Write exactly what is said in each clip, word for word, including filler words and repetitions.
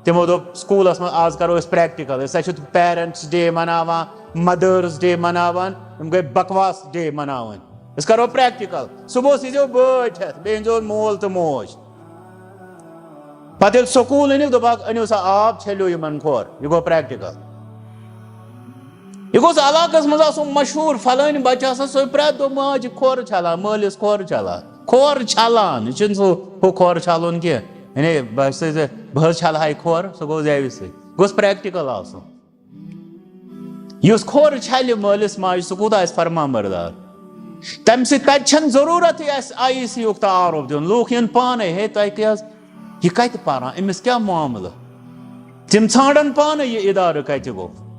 تِمو دوٚپ، "سکوٗلَس منٛز آز کَرو أسۍ پرٛٮ۪کٹِکَل، أسۍ ہا چھِ پیرنٹس ڈے مَناوان، مَدٲرٕس ڈے مَناوان، یِم گٔے بکواس ڈے مَناوٕنۍ، أسۍ کَرو پرٛٮ۪کٹِکَل، صُبحَس ییٖزیو بٲتۍ ہٮ۪تھ، بیٚیہِ أنۍزیو مول تہٕ موج۔" پَتہٕ ییٚلہِ سکوٗل أنِکھ، دوٚپہَکھ، "أنِو سا آب، چھٔلِو یِمَن کھۄر، یہِ گوٚو پرٛٮ۪کٹِکَل۔" یہِ گوٚژھ علاقس منٛز آسُن مشہوٗر، فلٲنۍ بچہِ آسان، سُہ پرٛٮ۪تھ دۄہ ماجہِ کھۄر چھلان، مٲلِس کھۄر چھلان، کھۄر چھلان۔ یہِ چھُنہٕ سُہ ہُہ کھۄر چھلُن کینٛہہ، یعنی بہٕ چھُس، بہٕ حظ چھلہٕ ہا یہِ کھۄر، سُہ گوٚو زیوِ سۭتۍ۔ گوٚژھ پرٛٮ۪کٹِکل آسُن۔ یُس کھۄر چھلہِ مٲلِس ماجہِ، سُہ کوٗتاہ آسہِ فرمان بردار؟ تَمہِ سۭتۍ، تَتہِ چھَنہٕ ضروٗرتٕے اَسہِ آی ای سی یُک تعارُف دیُن۔ لوٗکھ یِن پانَے، "ہے، تۄہہِ کیٛاہ حظ؟ یہِ کَتہِ پَران؟ أمِس کیٛاہ معاملہٕ؟" تِم ژھانڈن پانہٕ یہِ ادارٕ کتہِ گوٚو۔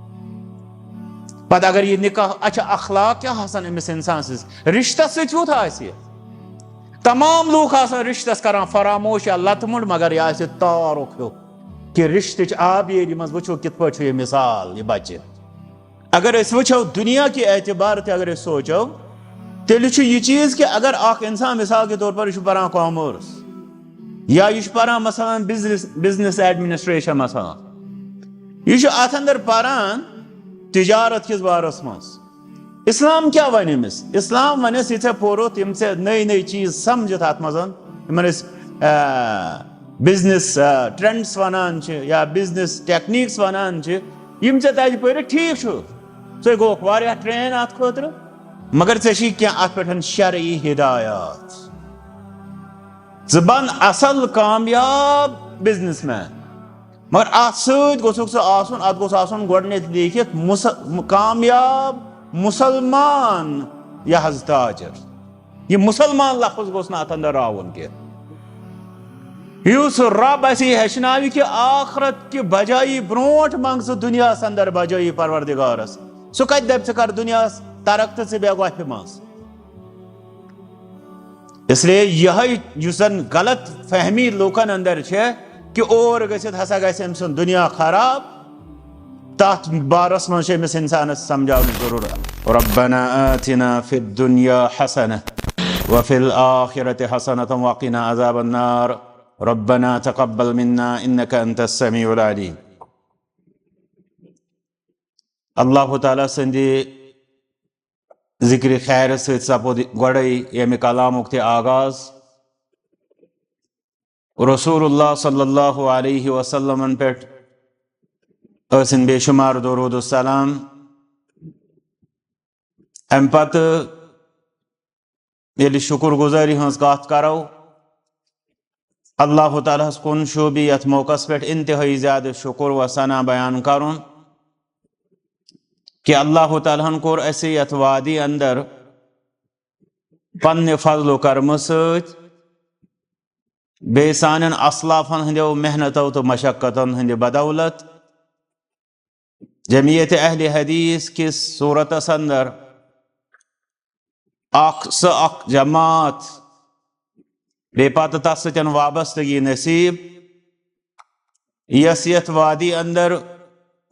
پتہٕ اگر یہِ نکاح، اچھا، اخلاق کیٛاہ آسن أمِس انسان سٕنٛز؟ رشتس سۭتۍ کیُتھ آسہِ یہِ؟ تمام لوٗکھ آسن رشتس کران فراموش یا لتہٕ مۄنڈ، مگر یہِ آسہِ تارُک ہیوٗ کہِ رشتٕچ آبیٲری منٛز وٕچھو کِتھ پٲٹھۍ چھُ یہِ مثال، یہِ بچہِ۔ اگر أسۍ وٕچھو دُنیا کہِ اعتبار تہِ اگر أسۍ سونٛچو، تیٚلہِ چھُ یہِ چیٖز کہِ اگر اکھ انسان مثال کے طور پر یہِ چھُ پران کامٲرٕس، یا یہِ چھُ پران مثلاً بزنس، بزنس ایڈمنسٹریشن مثلاً، یہِ چھُ اتھ اندر پران تجارت کِس بارس منٛز۔ اسلام کیٛاہ ونہِ أمِس؟ اسلام ونٮ۪س، یہِ ژےٚ پوٚرُتھ، یِم ژےٚ نٔے نٔے چیٖز سمجھِتھ اتھ منٛز، یِمن أسۍ، آ، بزنس، آ، ٹرینڈس ونان چھِ یا بزنس ٹیکنیکس ونان چھِ، یِم ژےٚ تتہِ پٔرِتھ، ٹھیٖک چھُ، ژٕ گوکھ واریاہ ٹرین اتھ خٲطرٕ، مگر ژےٚ چھِ کینٛہہ اتھ پٮ۪ٹھ شرعی ہدایات۔ ژٕ بن اصل کامیاب بزنس مین، مگر اتھ سۭتۍ گوٚژھُکھ ژٕ آسُن، اتھ گوٚژھ آسُن گۄڈٕنیتھ لیکھِتھ مُس-، کامیاب مسلمان، یہِ حظ تاجر۔ یہِ مسلمان لفظ گوٚژھ نہٕ اتھ اندر آوُن کینٛہہ۔ یُس رب اسی ہیٚچھناوِ کہِ آخرت کہِ بجایی برونٹھ منگ ژٕ دُنیاہس اندر بجایی پروردگارس، سُہ کتہِ دپہِ ژٕ کر دُنیاہس ترک تہٕ ژٕ بیٚہہ گۄپھِ منٛز؟ اس لیے یہے یُس زن غلط فہمی لوکن اندر چھے کہ اور گژھتھ ہسا گژھِ أمۍ سُنٛد دُنیا خراب، تتھ بارس منٛز چھُ أمِس انسانس سمجھاونٕچ ضروٗرت۔ ربنا آتنا فی الدنیا حسنة وفی الآخرة حسنة وقنا عذاب النار۔ ربنا تقبل منا انك انت السميع العليم۔ اللہ تعالیٰ سٕنٛدِ ذکر خیر سۭتۍ سپُد گۄڈَے ییٚمہِ کلامُک تہِ آغاز۔ رسول اللہ صلی اللہ علیہ وسلمن پٮ۪ٹھ ٲسِن بے شمار درود و سلام۔ اَمہِ پتہٕ ییٚلہِ شُکر گُزٲری ہٕنٛز کتھ کرو، اللہ تعالیٰ ہس کُن چھُ بیٚیہِ یتھ موقعس پٮ۪ٹھ انتہٲئی زیادٕ شُکر و ثنا بیان کرُن کہ اللہ تعالیٰ ہن کوٚر اسہِ یتھ وادی اندر پننہِ فضل و کرمہٕ سۭتۍ، بیٚیہِ سانٮ۪ن اسلافن ہٕنٛدیو محنتو تہٕ مشقتن ہٕنٛدِ بدولت، جمعیت اہل حدیث کِس صورتس اندر اکھ، سۄ اکھ جماعت، بیٚیہِ پتہٕ تتھ سۭتۍ وابستگی نصیب، یۄس یتھ وادی اندر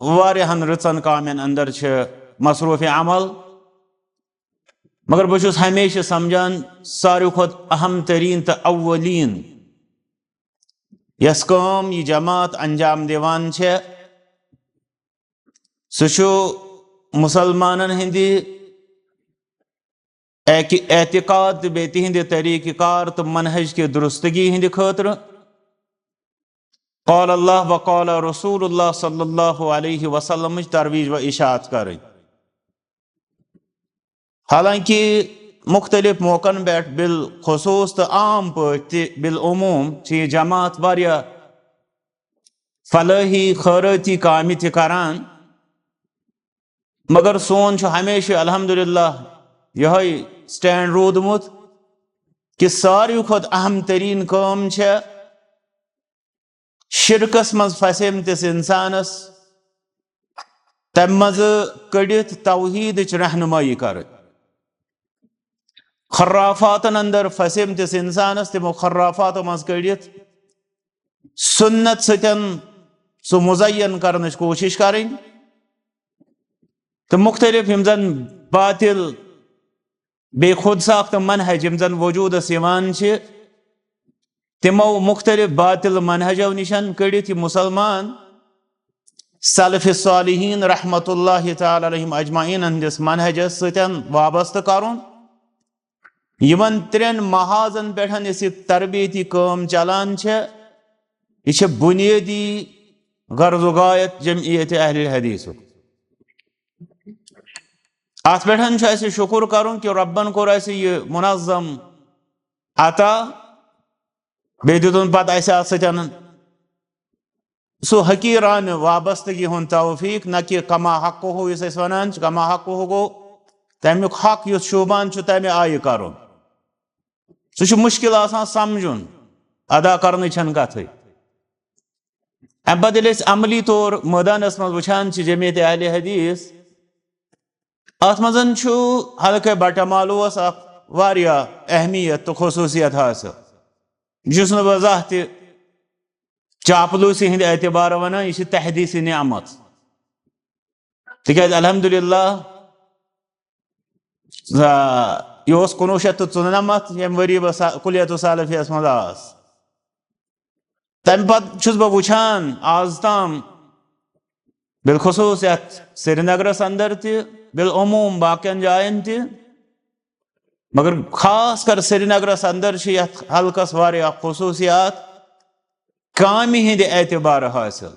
واریاہن رٕژن کامٮ۪ن اندر چھِ مصروف عمل۔ مگر بہٕ چھُس ہمیشہِ سمجھان، ساروی کھۄتہٕ اہم ترین تہٕ اولین یۄس کٲم یہِ جماعت انجام دِوان چھےٚ، سُہ چھُ مسلمانن ہٕنٛدِ اعتقاد تہٕ بیٚیہِ تِہنٛدِ طریقہ کار تہٕ منہج کہِ درستگی ہٕنٛدِ خٲطرٕ قال اللہ و قال رسول اللہ صلی اللہ علیہ وسلمٕچ ترویج و اشاعت کرٕنۍ۔ حالانکہ مختلف موقعن پٮ۪ٹھ بالخصوص تہٕ عام پٲٹھۍ تہِ بالعموم چھِ یہِ جماعت واریاہ فلٲحی خٲرٲتی کامہِ تہِ کران، مگر سون چھُ ہمیشہِ الحمدللہ یِہوٚے سٹینڈ روٗدمُت کہِ ساروی کھۄتہٕ اہم تریٖن کٲم چھےٚ شرکس منٛز پھسیمتِس انسانس تمہِ منٛزٕ کٔڑِتھ توحیدٕچ رہنمٲیی کرٕنۍ۔ خرافاتن اندر پھسیمتِس انسانس تِمو خرافاتو منٛز کٔڑِتھ سنت سۭتۍ سُہ مزین کرنٕچ کوٗشش کرٕنۍ تہٕ مختلف یِم زن باطل بیٚیہِ خود ساختہٕ منہج یِم زن وجوٗدس یِوان چھِ، تِمو مُختٔلِف باطِل منہجو نِشن کٔڑِتھ یہِ مُسلمان سلف صالحین رحمت اللہ تعالی علیہم اجمعین ہٕنٛدِس منہجس سۭتۍ وابستہٕ کرُن۔ یِمن ترٛٮ۪ن محاذن پٮ۪ٹھ یۄس یہِ تربیتی کٲم چلان چھےٚ، یہِ چھےٚ بُنیٲدی غرض و غایت جمعیت اہل حدیثُک۔ اتھ پٮ۪ٹھ چھُ اسہِ شُکُر کرُن کہِ رۄبن کوٚر اسہِ یہِ منظم عطا، بیٚیہِ دیُتُن پتہٕ اسہِ اتھ سۭتۍ سُہ حقیرانہٕ وابستگی ہُنٛد توفیق، نہ کہِ کما حقہ یُس أسۍ ونان چھِ، کما حقہ گوٚو تمیُک حق یُس شوٗبان چھُ تمہِ آیہِ کرُن۔ سُہ چھُ مُشکِل آسان سمجھُن، ادا کرنٕچ چھنہٕ کتھٕے۔ امہِ پتہٕ ییٚلہِ أسۍ عملی طور مٲدانس منٛز وٕچھان چھِ جمعیت اہل حدیث، اتھ منٛز چھُ حلقہ بٹہ مالوس اکھ واریاہ اہمیت تہٕ خصوٗصیت حٲصِل، یُس نہٕ بہٕ زانٛہہ تہِ چاپلوسی ہٕنٛدِ اعتبارٕ ونان، یہِ چھِ تحدیث نعمت۔ تِکیازِ الحمدللہ، آ، یہِ اوس کُنوُہ شیٚتھ تہٕ ژُنَمَتھ، ییٚمہِ ؤری بہٕ سا-، کُلیت سالفیس منٛز آس۔ تمہِ پتہٕ چھُس بہٕ وٕچھان آز تام، بالخصوص یتھ سرینگرس اندر تہِ، بالعموم باقین جاین تہِ، مگر خاص کر سرینگرس اندر چھِ یتھ حلقس واریاہ خصوٗصیات کامہِ ہٕنٛدِ اعتبارٕ حٲصِل۔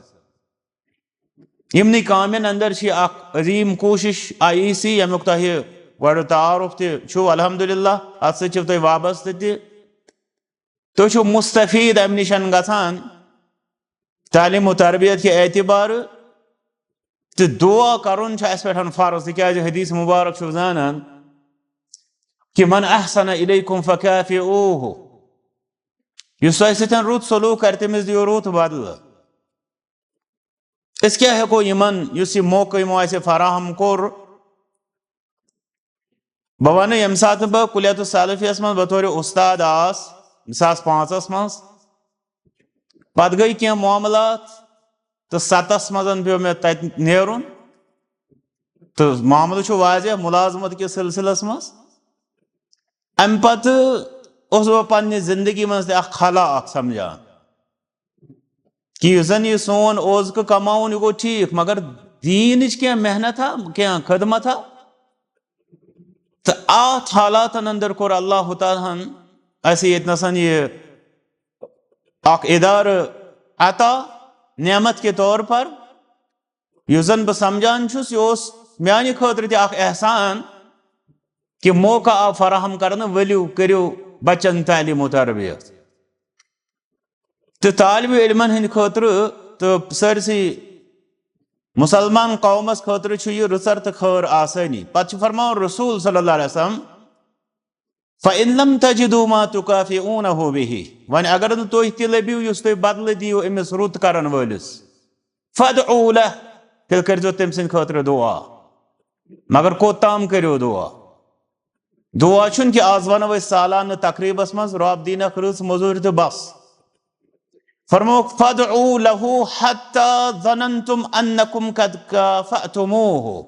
یِمنٕے کامٮ۪ن اندر چھِ اکھ عظیٖم کوٗشش آئی سی، ییٚمیُک تۄہہِ گۄڈٕ تعارُف تہِ چھُو، الحمدللہ، اتھ سۭتۍ چھِو تُہۍ وابستہٕ تہِ۔ تُہۍ چھِو مستفید امہِ نِشن گژھان تعلیٖم و تربیت کہِ اعتبارٕ، تہٕ دعا کرُن چھُ اسہِ پٮ۪ٹھ فرض، تِکیازِ حدیث مبارک چھِو زانان کہِ من احسن الیکم فکافئوہ، یُس تۄہہِ سۭتۍ رُت سلوک کرِ تٔمِس دِیِو رُت بدلہٕ۔ أسۍ کیٛاہ ہٮ۪کو یِمن، یُس یہِ موقعہٕ یِمو اَسہِ فراہم کوٚر؟ بہٕ وَنہٕ، ییٚمہِ ساتہٕ بہٕ کُلیت السالفیس منٛز بطور اُستاد آس، زٕ ساس پانٛژس منٛز، پتہٕ گٔے کینٛہہ معاملات تہٕ ستس منٛز پیوٚو مےٚ تَتہِ نیرُن۔ تہٕ معاملہٕ چھُ واضح مُلازمت کِس سلسلس منٛز۔ اَمہِ پتہٕ اوسُس بہٕ پننہِ زندگی منٛز تہِ اکھ خلا اکھ سمجھان۔ کہِ یُس زن یہِ سون اوزکہٕ کماوُن، یہِ گوٚو ٹھیٖک، مگر دیٖنٕچ کینٛہہ محنت ہا، کینٛہہ خدمت ہا۔ تہٕ اتھ حالاتن اندر کوٚر اللہ تعالیٰ ہن اسہِ ییٚتہِ نسن یہِ اکھ ادارٕ عطا نعمت کے طور پر، یُس زن بہٕ سمجھان چھُس، یہِ اوس میانہِ خٲطرٕ تہِ اکھ احسان کہِ موقع آو فراہم کرنہٕ، ؤلِو کٔرِو بچن تعلیٖم و تربیت۔ تہٕ طالب علمن ہٕنٛدِ خٲطرٕ تہٕ سٲرسٕے مُسلمان قومس خٲطرٕ چھُ یہِ رٕژر تہٕ خٲر آسٲنی۔ پتہٕ چھُ فرماوان رسول صلی اللہ علیہ وسلم، فَإِن لَمْ تَجِدُوا مَا تُكَافِئُونَهُ بِهِ، وۄنۍ اگر نہٕ تُہۍ تہِ لٔبِو یُس تُہۍ بدلہٕ دِیِو أمِس رُت کرن وٲلِس، فَادْعُوا لَهُ، تیٚلہِ کٔرۍزیو تٔمۍ سٕنٛدِ خٲطرٕ دُعا۔ مگر کوٚت تام کٔرِو دُعا؟ دُعا چھُنہٕ کہِ آز وَنو أسۍ سالانہٕ تقریٖبَس منٛز، "رۄب دِینَکھ رٕژ مٔزوٗرۍ تہٕ بَس۔" فرمووُکھ، "فَادْعُوا لَهُ حَتَّى ظَنَنْتُمْ أَنَّكُمْ قَدْ كَافَأْتُمُوهُ۔"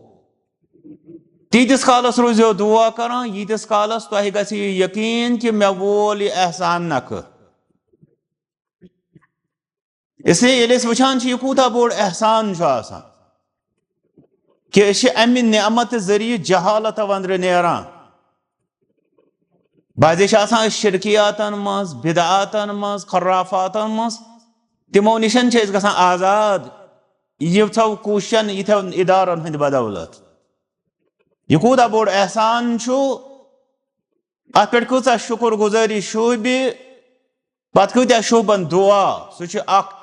تیٖتِس کالَس روٗزِو دُعا کران، ییٖتِس کالَس تۄہہِ گژھِ یہِ یقیٖن کہِ مےٚ وول یہِ احسان نکھٕ۔ اس لیے ییٚلہِ أسۍ وٕچھان چھِ، یہِ کوٗتاہ بوٚڑ احسان چھُ آسان کہِ أسۍ چھِ اَمہِ نعمتہٕ ذٔریعہٕ جہالت أنٛدرٕ نیران۔ بعضے چھِ آسان أسۍ شرکیاتن منٛز، بدعاتن منٛز، خرافاتن منٛز، تِمو نِشن چھِ أسۍ گژھان آزاد، یِژھو کوٗششن، یِتھٮ۪ن ادارن ہٕنٛدِ بدولت۔ یہِ کوٗتاہ بوٚڑ احسان چھُ، اتھ پٮ۪ٹھ کۭژاہ شُکر گُزٲری شوٗبہِ، پتہٕ کۭتیاہ شوٗبن دُعا، سُہ چھُ اکھ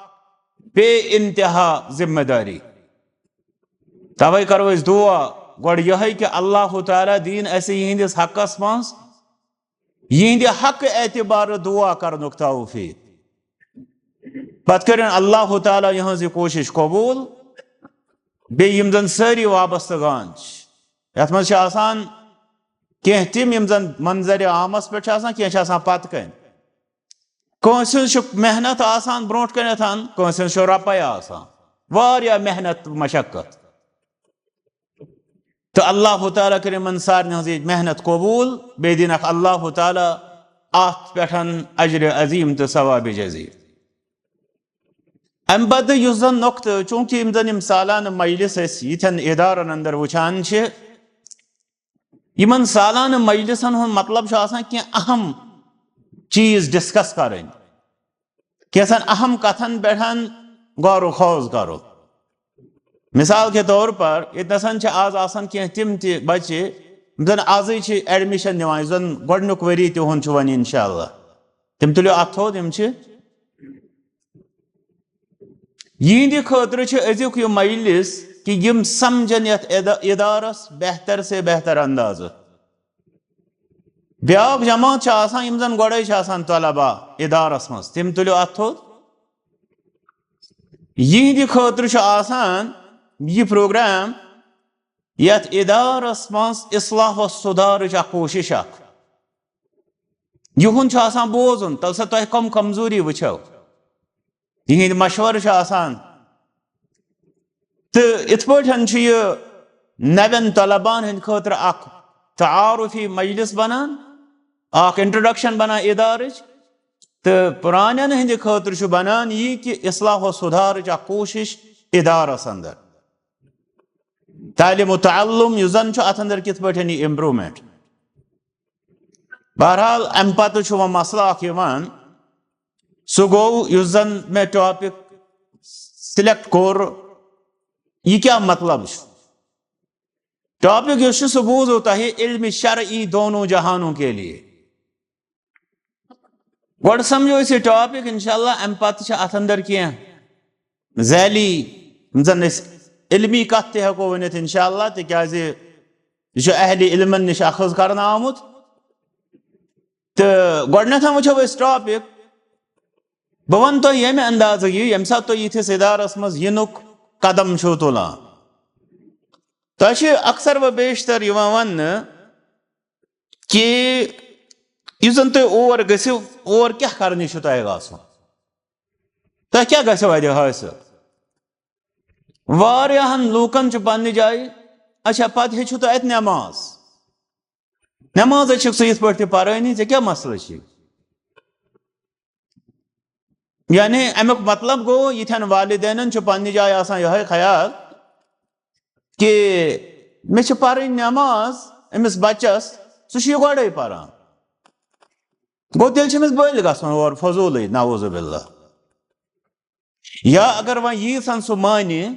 بے انتہا ذمہ دٲری۔ توے کرو أسۍ دُعا گۄڈٕ یِہوٚے کہِ اللہ تعالیٰ دِیِن اَسہِ یِہِنٛدِس حقس منٛز، یِہِنٛدِ حقہٕ اعتبارٕ دُعا کرنُک توفیٖق۔ پتہٕ کٔرِن اللہ تعالیٰ یِہٕنٛز یہِ کوٗشِش قبوٗل۔ بیٚیہِ یِم زن سٲری وابستہٕ گان چھِ، یتھ منٛز چھِ آسان کینٛہہ تِم یِم زن منظرِ عامس پٮ۪ٹھ چھِ آسان، کینٛہہ چھِ آسان پتہٕ کنہِ۔ کٲنٛسہِ ہٕنٛز چھِ محنت آسان برونٛٹھ کنٮ۪تھ، کٲنٛسہِ ہٕنٛز چھِ رۄپے آسان، واریاہ محنت تہٕ مشقت۔ تہٕ اللہ تعالیٰ کٔرِن یِمن سارنٕے ہٕنٛز یہِ محنت قبوٗل، بیٚیہِ دِنکھ اللہ تعالیٰ اتھ پٮ۪ٹھ اجر عظیم تہٕ ثواب جزیل۔ امہِ پتہٕ یُس زن نۄقطہٕ، چوٗنٛکہِ یِم زن یِم سالانہٕ مجلس أسۍ یِتھٮ۪ن ادارن اندر وٕچھان چھِ، یِمن سالانہٕ مجلسن ہُنٛد مطلب چھُ آسان کینٛہہ اہم چیٖز ڈسکس کرٕنۍ، کینٛژن اہم کتھن پٮ۪ٹھ غور و خوض کرُن۔ مثال کے طور پر ییٚتہِ نسن چھِ آز آسان کینٛہہ تِم تہِ بچہِ یِم زن آزٕے چھِ ایڈمیشن نِوان، یُس زن گۄڈٕنیُک ؤری تِہُنٛد چھُ وۄنۍ انشاءاللہ۔ تِم تُلِو اتھ تھوٚد، یِم چھِ یِہنٛدِ خٲطرٕ چھُ أزیُک یہِ مجلس کہِ یِم سمجھن یتھ ادا-، ادارس بہتر سے بہتر اندازٕ۔ بیاکھ جماعت چھِ آسان، یِم زن گۄڈے چھِ آسان طلبا ادارس منٛز، تِم تُلِو اتھ تھوٚد۔ یِہنٛدِ خٲطرٕ چھُ آسان یہِ پروگرام یتھ ادارس منٛز اصلاح و سُدھارٕچ اکھ کوٗشش اکھ۔ یِہُنٛد چھُ آسان بوزُن، تَلہٕ سا تۄہہِ کم کمزوری وٕچھو۔ یِہنٛدۍ مشورٕ چھِ آسان۔ تہٕ یِتھ پٲٹھۍ چھُ یہِ نوٮ۪ن طلبان ہٕنٛدِ خٲطرٕ اکھ تعارفی مجلس بنان، اکھ انٹروڈکشن بنان ادارٕچ، تہٕ پرانٮ۪ن ہٕنٛدِ خٲطرٕ چھُ بنان یہِ کہِ اصلاح و سُدھارٕچ اکھ کوٗشش ادارس اندر۔ تعلیم و تعلم یُس زن چھُ، اتھ اندر کِتھ پٲٹھۍ یہِ امپروومنٹ۔ بہرحال، امہِ پتہٕ چھُ وۄنۍ مسلہٕ اکھ یِوان، سُہ گوٚو یُس زن مےٚ ٹاپک سلیکٹ کوٚر، یہِ کیٛاہ مطلب چھُ؟ ٹاپک یُس چھُ، سُہ بوٗزو تۄہہِ، علم شرعی دونوں جہانوں کے لیے۔ گۄڈٕ سمجھو أسۍ یہِ ٹاپک، انشاءاللہ، امہِ پتہٕ چھِ اتھ اندر کینٛہہ ذیلی، یِم زن أسۍ علمی کتھ تہِ ہٮ۪کو ؤنِتھ، انشاءاللہ، تِکیازِ یہِ چھُ اہلِ علمن نِش اخذ کرنہٕ آمُت۔ تہٕ گۄڈٕنٮ۪تھ وٕچھو أسۍ ٹاپک۔ بہٕ ونہٕ تۄہہِ ییٚمہِ اندازٕ یہِ، ییٚمہِ ساتہٕ تُہۍ یِتھِس ادارس منٛز یِنُک قدم چھِو تُلان، تۄہہِ چھِ اکثر و بیشتر یِوان وننہٕ کہِ یُس زن تُہۍ اور گٔژھِو، اور کیٛاہ کرنہِ چھُ تۄہہِ گژھُن؟ تۄہہِ کیٛاہ گژھیو اتہِ حٲصِل؟ واریاہن لوٗکن چھُ پننہِ جایہِ، اچھا، پتہٕ ہیٚچھِو تُہۍ اتہِ نٮ۪ماز۔ نٮ۪ماز ہے چھِکھ ژٕ یِتھ پٲٹھۍ تہِ پرٲنی، ژےٚ کیٛاہ مسلہٕ چھُے؟ یعنی امیُک مطلب گوٚو، یِتھٮ۪ن والدینن چھُ پننہِ جایہِ آسان یِہوٚے خیال کہِ مےٚ چھِ پرٕنۍ نٮ۪ماز أمِس بچس، سُہ چھُ یہِ گۄڈَے پران۔ گوٚو، تیٚلہِ چھِ أمِس بٔلۍ گژھُن اورٕ فضوٗلٕے، نعوذ باللہ۔ یا اگر وۄنۍ ییٖژ ہن سُہ مانہِ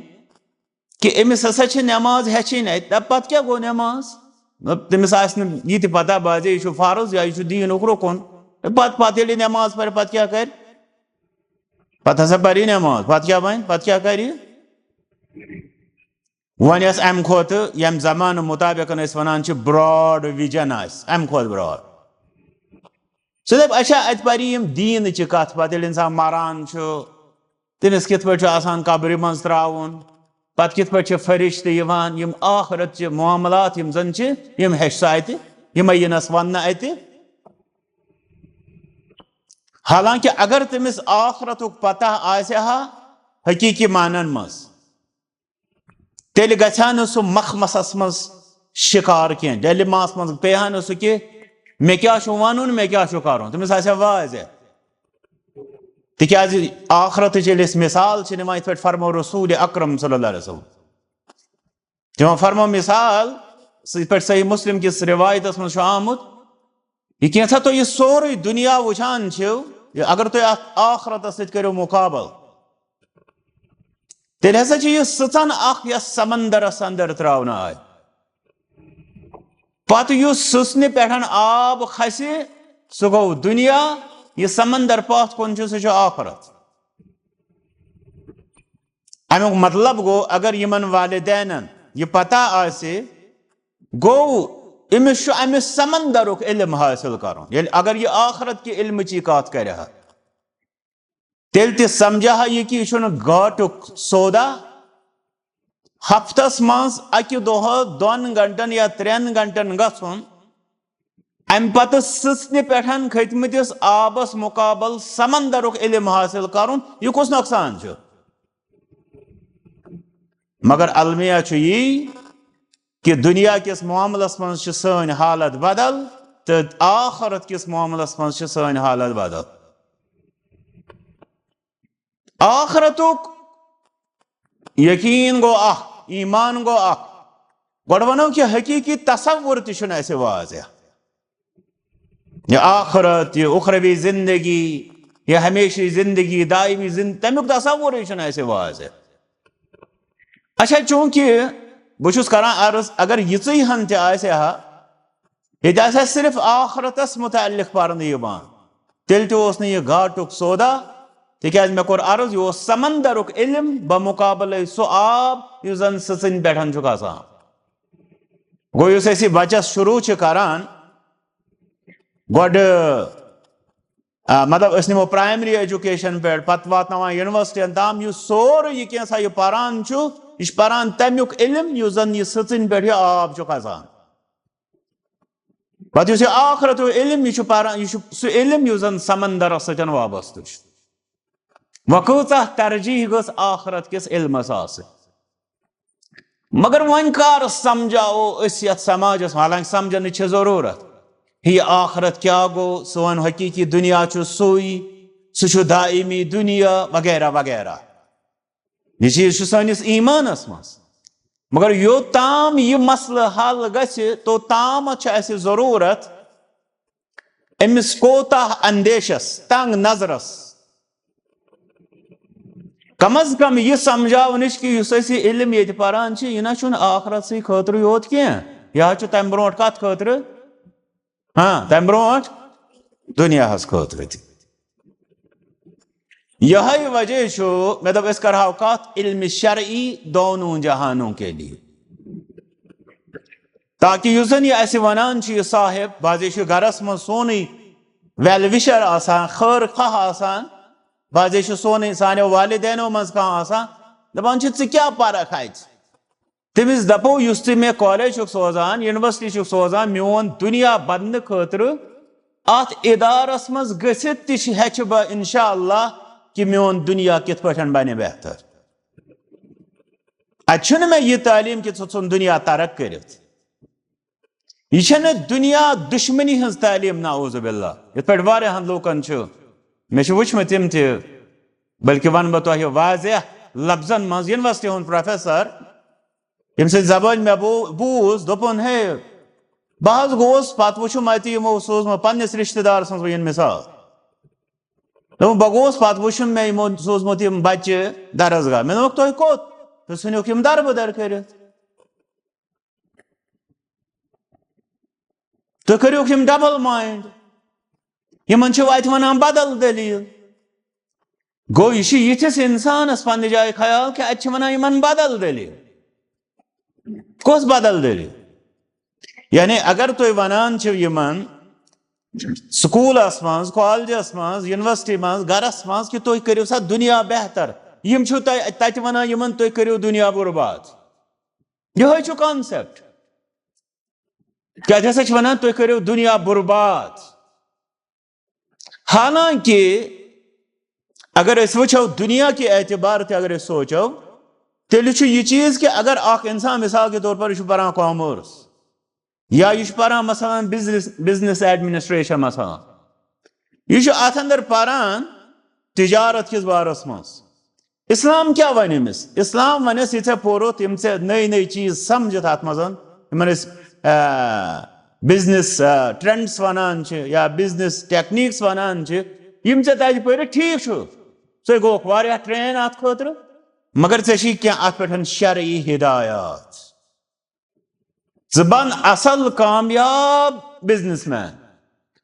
کہِ أمِس ہسا چھِ نٮ۪ماز ہیٚچھِنۍ اَتہِ، دَپ پتہٕ کیٛاہ گوٚو نٮ۪ماز؟ مطلب، تٔمِس آسہِ نہٕ یہِ تہِ پتہ، بازے یہِ چھُ فرض یا یہِ چھُ دیٖنُک رُکُن۔ پتہٕ، پتہٕ ییٚلہِ یہِ نٮ۪ماز پرِ، پتہٕ کیٛاہ کرِ؟ پتہٕ ہسا پرِ یہِ نٮ۪ماز، پتہٕ کیٛاہ بنہِ؟ پتہٕ کیٛاہ کرِ یہِ؟ وۄنۍ ٲس اَمہِ کھۄتہٕ ییٚمہِ زمانہٕ مُطابِق أسۍ وَنان چھِ براڈ وِجن آسہِ، اَمہِ کھۄتہٕ براڈ۔ سُہ دَپہِ، اچھا، اَتہِ پَرِ یِم دیٖنٕچہِ کَتھ، پَتہٕ ییٚلہِ اِنسان مَران چھُ، تٔمِس کِتھ پٲٹھۍ چھُ آسان قبرِ منٛز ترٛاوُن، پَتہٕ کِتھ پٲٹھۍ چھِ فرشتہٕ یِوان، یِم ٲخرت چہِ معاملات یِم زَن چھِ، یِم ہیٚچھِ سُہ اَتہِ، یِمَے یِنَس وَننہٕ اَتہِ۔ حالانکہِ اگر تٔمِس ٲخرتُک پتہ آسہِ ہا حقیٖقی معنن منٛز، تیٚلہِ گژھِ ہا نہٕ سُہ مخمسس منٛز شِکار کینٛہہ، ڈیلیماہس منٛز پیٚیہِ ہا نہٕ سُہ کہِ مےٚ کیٛاہ چھُ وَنُن، مےٚ کیٛاہ چھُ کَرُن، تٔمِس آسہِ ہا واضح۔ تِکیٛازِ ٲخرتٕچ ییٚلہِ أسۍ مِثال چھِ نِوان، یِتھ پٲٹھۍ فرموو رسول اکرم صلی اللہ علیہ وسلم، تِمو فرمو مثال، یِتھ پٲٹھۍ صحیح مسلم کِس روایتس منٛز چھُ آمُت، یہِ کینٛژھا تۄہہِ یہِ سورُے دُنیا وٕچھان چھِو، یہِ اگر تُہۍ اتھ ٲخرتس سۭتۍ کٔرِو مُقابل، تیٚلہِ ہسا چھِ یہِ سٕژن اکھ، یۄس سمندرس اندر ترٛاونہٕ آے۔ پتہٕ یُس سٕژنہِ پٮ۪ٹھ آب کھسہِ، سُہ گوٚو دُنیا، یہِ سمندر پتھ کُن چھُ، سُہ چھُ ٲخرت۔ امیُک مطلب گوٚو، اگر یِمن والدینن یہِ پتہ آسہِ، گوٚو أمِس چھُ امہِ سمندرُک علم حٲصِل کرُن۔ ییٚلہِ، اگر یہِ ٲخرت کہِ علمٕچی کتھ کرِ ہا، تیٚلہِ تہِ سمجھِ ہا یہِ کہِ یہِ چھُنہٕ گاٹُک سودا۔ ہفتس منٛز اکہِ دۄہہٕ دۄن گھنٹن یا ترٛٮ۪ن گھنٹن گژھُن، امہِ پتہٕ سٕژنہِ پٮ۪ٹھ کھٔتمٕتِس آبس مُقابل سمندرُک علم حٲصِل کرُن، یہِ کُس نۄقصان چھُ؟ مگر المیہ چھُ یی کہِ دُنیا کِس معاملس منٛز چھِ سٲنۍ حالت بدل۔ تہٕ آخرت کِس معاملس منٛز چھِ سٲنۍ حالت بدل۔ آخرتُک یقیٖن گوٚو اکھ، ایمان گوٚو اکھ۔ گۄڈٕ وَنو کہِ حقیٖقی تصوُر تہِ چھُنہٕ اَسہِ واضح۔ یہِ آخرت، یہِ اُخروی زندگی، یہِ ہمیشہٕ زندگی، دائمی زند-، تَمیُک تصوُرٕے چھُنہٕ اَسہِ واضح۔ اچھا، چوٗنٛکہِ بہٕ چھُس کران عرض، اگر یِژٕے ہن تہِ آسہِ ہا، ییٚتہِ آسہِ ہا صرف آخرتس متعلق پرنہٕ یِوان، تیٚلہِ تہِ اوس نہٕ یہِ گاٹُک سودا، تِکیازِ مےٚ کوٚر عرض، یہِ اوس سمندرُک علم بمقابلے سُہ آب یُس زن سٕژنۍ پٮ۪ٹھ چھُ کھسان۔ گوٚو، یُس أسۍ یہِ بچس شروع چھِ کران، گۄڈٕ، آ، مطلب، أسۍ نِمو پرائمری ایجوکیشن پٮ۪ٹھ، پتہٕ واتناوان یونیورسٹین تام، یُس سورُے یہِ کینٛژھا یہِ پران چھُ، یہِ چھُ پران تمیُک علم یُس زن یہِ سٕژنۍ پٮ۪ٹھ یہِ آب چھُ کھسان۔ پتہٕ یُس یہِ آخرتُک علم، یہِ چھُ پران، یہِ چھُ سُہ علم یُس زن سمندرس سۭتۍ وابستہٕ چھُ۔ وۄنۍ کۭژاہ ترجیح گٔژھ آخرت کِس علمس آسٕنۍ؟ مگر وۄنۍ کر سمجھاوو أسۍ یتھ سماجس، حالانکہ سمجھنٕچ چھِ ضروٗرت۔ ہے، آخرت کیٛاہ گوٚو؟ سون حقیٖقی دُنیا چھُ سُے، سُہ چھُ دائمی دُنیا وغیرہ وغیرہ۔ یہِ چیٖز چھُ سٲنِس ایٖمانس منٛز۔ مگر یوٚتام یہِ مسلہٕ حل گژھِ، توٚتام چھِ اَسہِ ضروٗرت أمِس کوتاہ اندیشس، تنگ نظرس، کم از کم یہِ سمجھاونٕچ کہِ یُس أسۍ یہِ علم ییٚتہِ پران چھِ، یہِ نہ چھُنہٕ آخرتسٕے خٲطرٕ یوت کینٛہہ، یہِ حظ چھُ تمہِ برونٛٹھ کتھ خٲطرٕ؟ ہاں، تمہِ برونٛٹھ دُنیاہس خٲطرٕ تہِ۔ یہے وجہ چھُ، مےٚ دوٚپ، أسۍ کرہاو کتھ علم شرعی دونوں جہانوں کے لیے۔ تاکہ یُس زن یہِ اسہِ ونان چھُ یہِ صاحب، بعضے چھُ گرس منٛز سونُے well wisher آسان، خٲر خواہ آسان، بعضے چھُ سونُے سانیو والدینو منٛز کانٛہہ آسان، دپان چھِ، "ژٕ کیٛاہ پرکھ اتہِ؟" تٔمِس دپو، "یُس ژٕ مےٚ کالج چھُکھ سوزان، یونیورسٹی چھُکھ سوزان، میون دُنیا بدنہٕ خٲطرٕ، اتھ ادارس منٛز گٔژھِتھ تہِ چھِ، ہیٚچھِ بہٕ انشاءاللہ کہِ میون دُنیا کِتھ پٲٹھۍ بنہِ بہتر۔ اتہِ چھُنہٕ مےٚ یہِ تعلیٖم کہِ ژٕ ژھُن دُنیا ترک کٔرِتھ۔" یہِ چھَنہٕ دُنیا دُشمنی ہٕنٛز تعلیٖم، نعوذ باللہ، یِتھ پٲٹھۍ واریاہن لوٗکن چھُ۔ مےٚ چھِ وٕچھمٕتۍ تِم تہِ، بلکہِ وَنہٕ بہٕ تۄہہِ واضح لفظن منٛز، یونیورسٹی ہُنٛد پروفیسر، ییٚمہِ سٕنٛزِ زبٲنۍ مےٚ بو-، بوٗز، دوٚپُن، "ہے، بہٕ حظ گوٚوُس، پتہٕ وٕچھُم اَتہِ یِمو سوٗزمُت پننِس رشتہٕ دار سٕنٛز وۄنۍ مِثال۔ دوٚپُن، بہٕ گوٚوُس، پتہٕ وٕچھُم مےٚ یِمو سوٗزمُت یِم بچہِ درسگاہ۔" مےٚ دوٚپُکھ، "تۄہہِ کوٚت؟ تُہۍ ژھٕنِوکھ یِم دربٕدر کٔرِتھ۔" تُہۍ کٔرِوکھ یِم double mind، یِمن چھِو اَتہِ وَنان بدل دٔلیٖل۔ گوٚو، یہِ چھُ یِتھِس اِنسانَس پننہِ جایہِ خیال کہِ اَتہِ چھِ وَنان یِمن بدل دٔلیٖل۔ کۄس بدل دٔلیٖل؟ یعنی، اگر تُہۍ وَنان چھِو یِمن سکوٗلَس منٛز، کالجَس منٛز، یونیورسٹی منٛز، گرَس منٛز کہِ تُہۍ کٔرِو سا دُنیا بہتر، یِم چھِو تۄہہِ تَتہِ وَنان یِمن، "تُہۍ کٔرِو دُنیا برباد۔" یِہوٚے چھُ concept۔ کیٛازِ ہسا چھِ وَنان، "تُہۍ کٔرِو دُنیا برباد"؟ حالانکہ اگر أسۍ وٕچھو دُنیا کہِ اعتبار تہِ اگر أسۍ سونٛچو، تیٚلہِ چھُ یہِ چیٖز کہِ اگر اکھ اِنسان، مثال کے طور پر، یہِ چھُ پَران commerce یا یہِ چھُ پَران، مثلاً، business، business administration، مثلاً، یہِ چھُ اَتھ اندر پَران تجارت کِس بارس منٛز۔ اسلام کیٛاہ ونہِ أمِس؟ اسلام ونٮ۪س، یہِ ژےٚ پوٚرُتھ، یِم ژےٚ نٔے نٔے چیٖز سمجھِتھ اتھ منٛز، یِمن أسۍ، آ، business، آ، trends ونان چھِ یا business techniques ونان چھِ، یِم ژےٚ تتہِ پٔرِتھ، ٹھیٖک چھُ، ژٕ گوٚوکھ واریاہ train اتھ خٲطرٕ، مگر ژےٚ چھِی کینٛہہ اتھ پٮ۪ٹھ شرعی ہدایات۔ ژٕ بن اصل کامیاب businessman،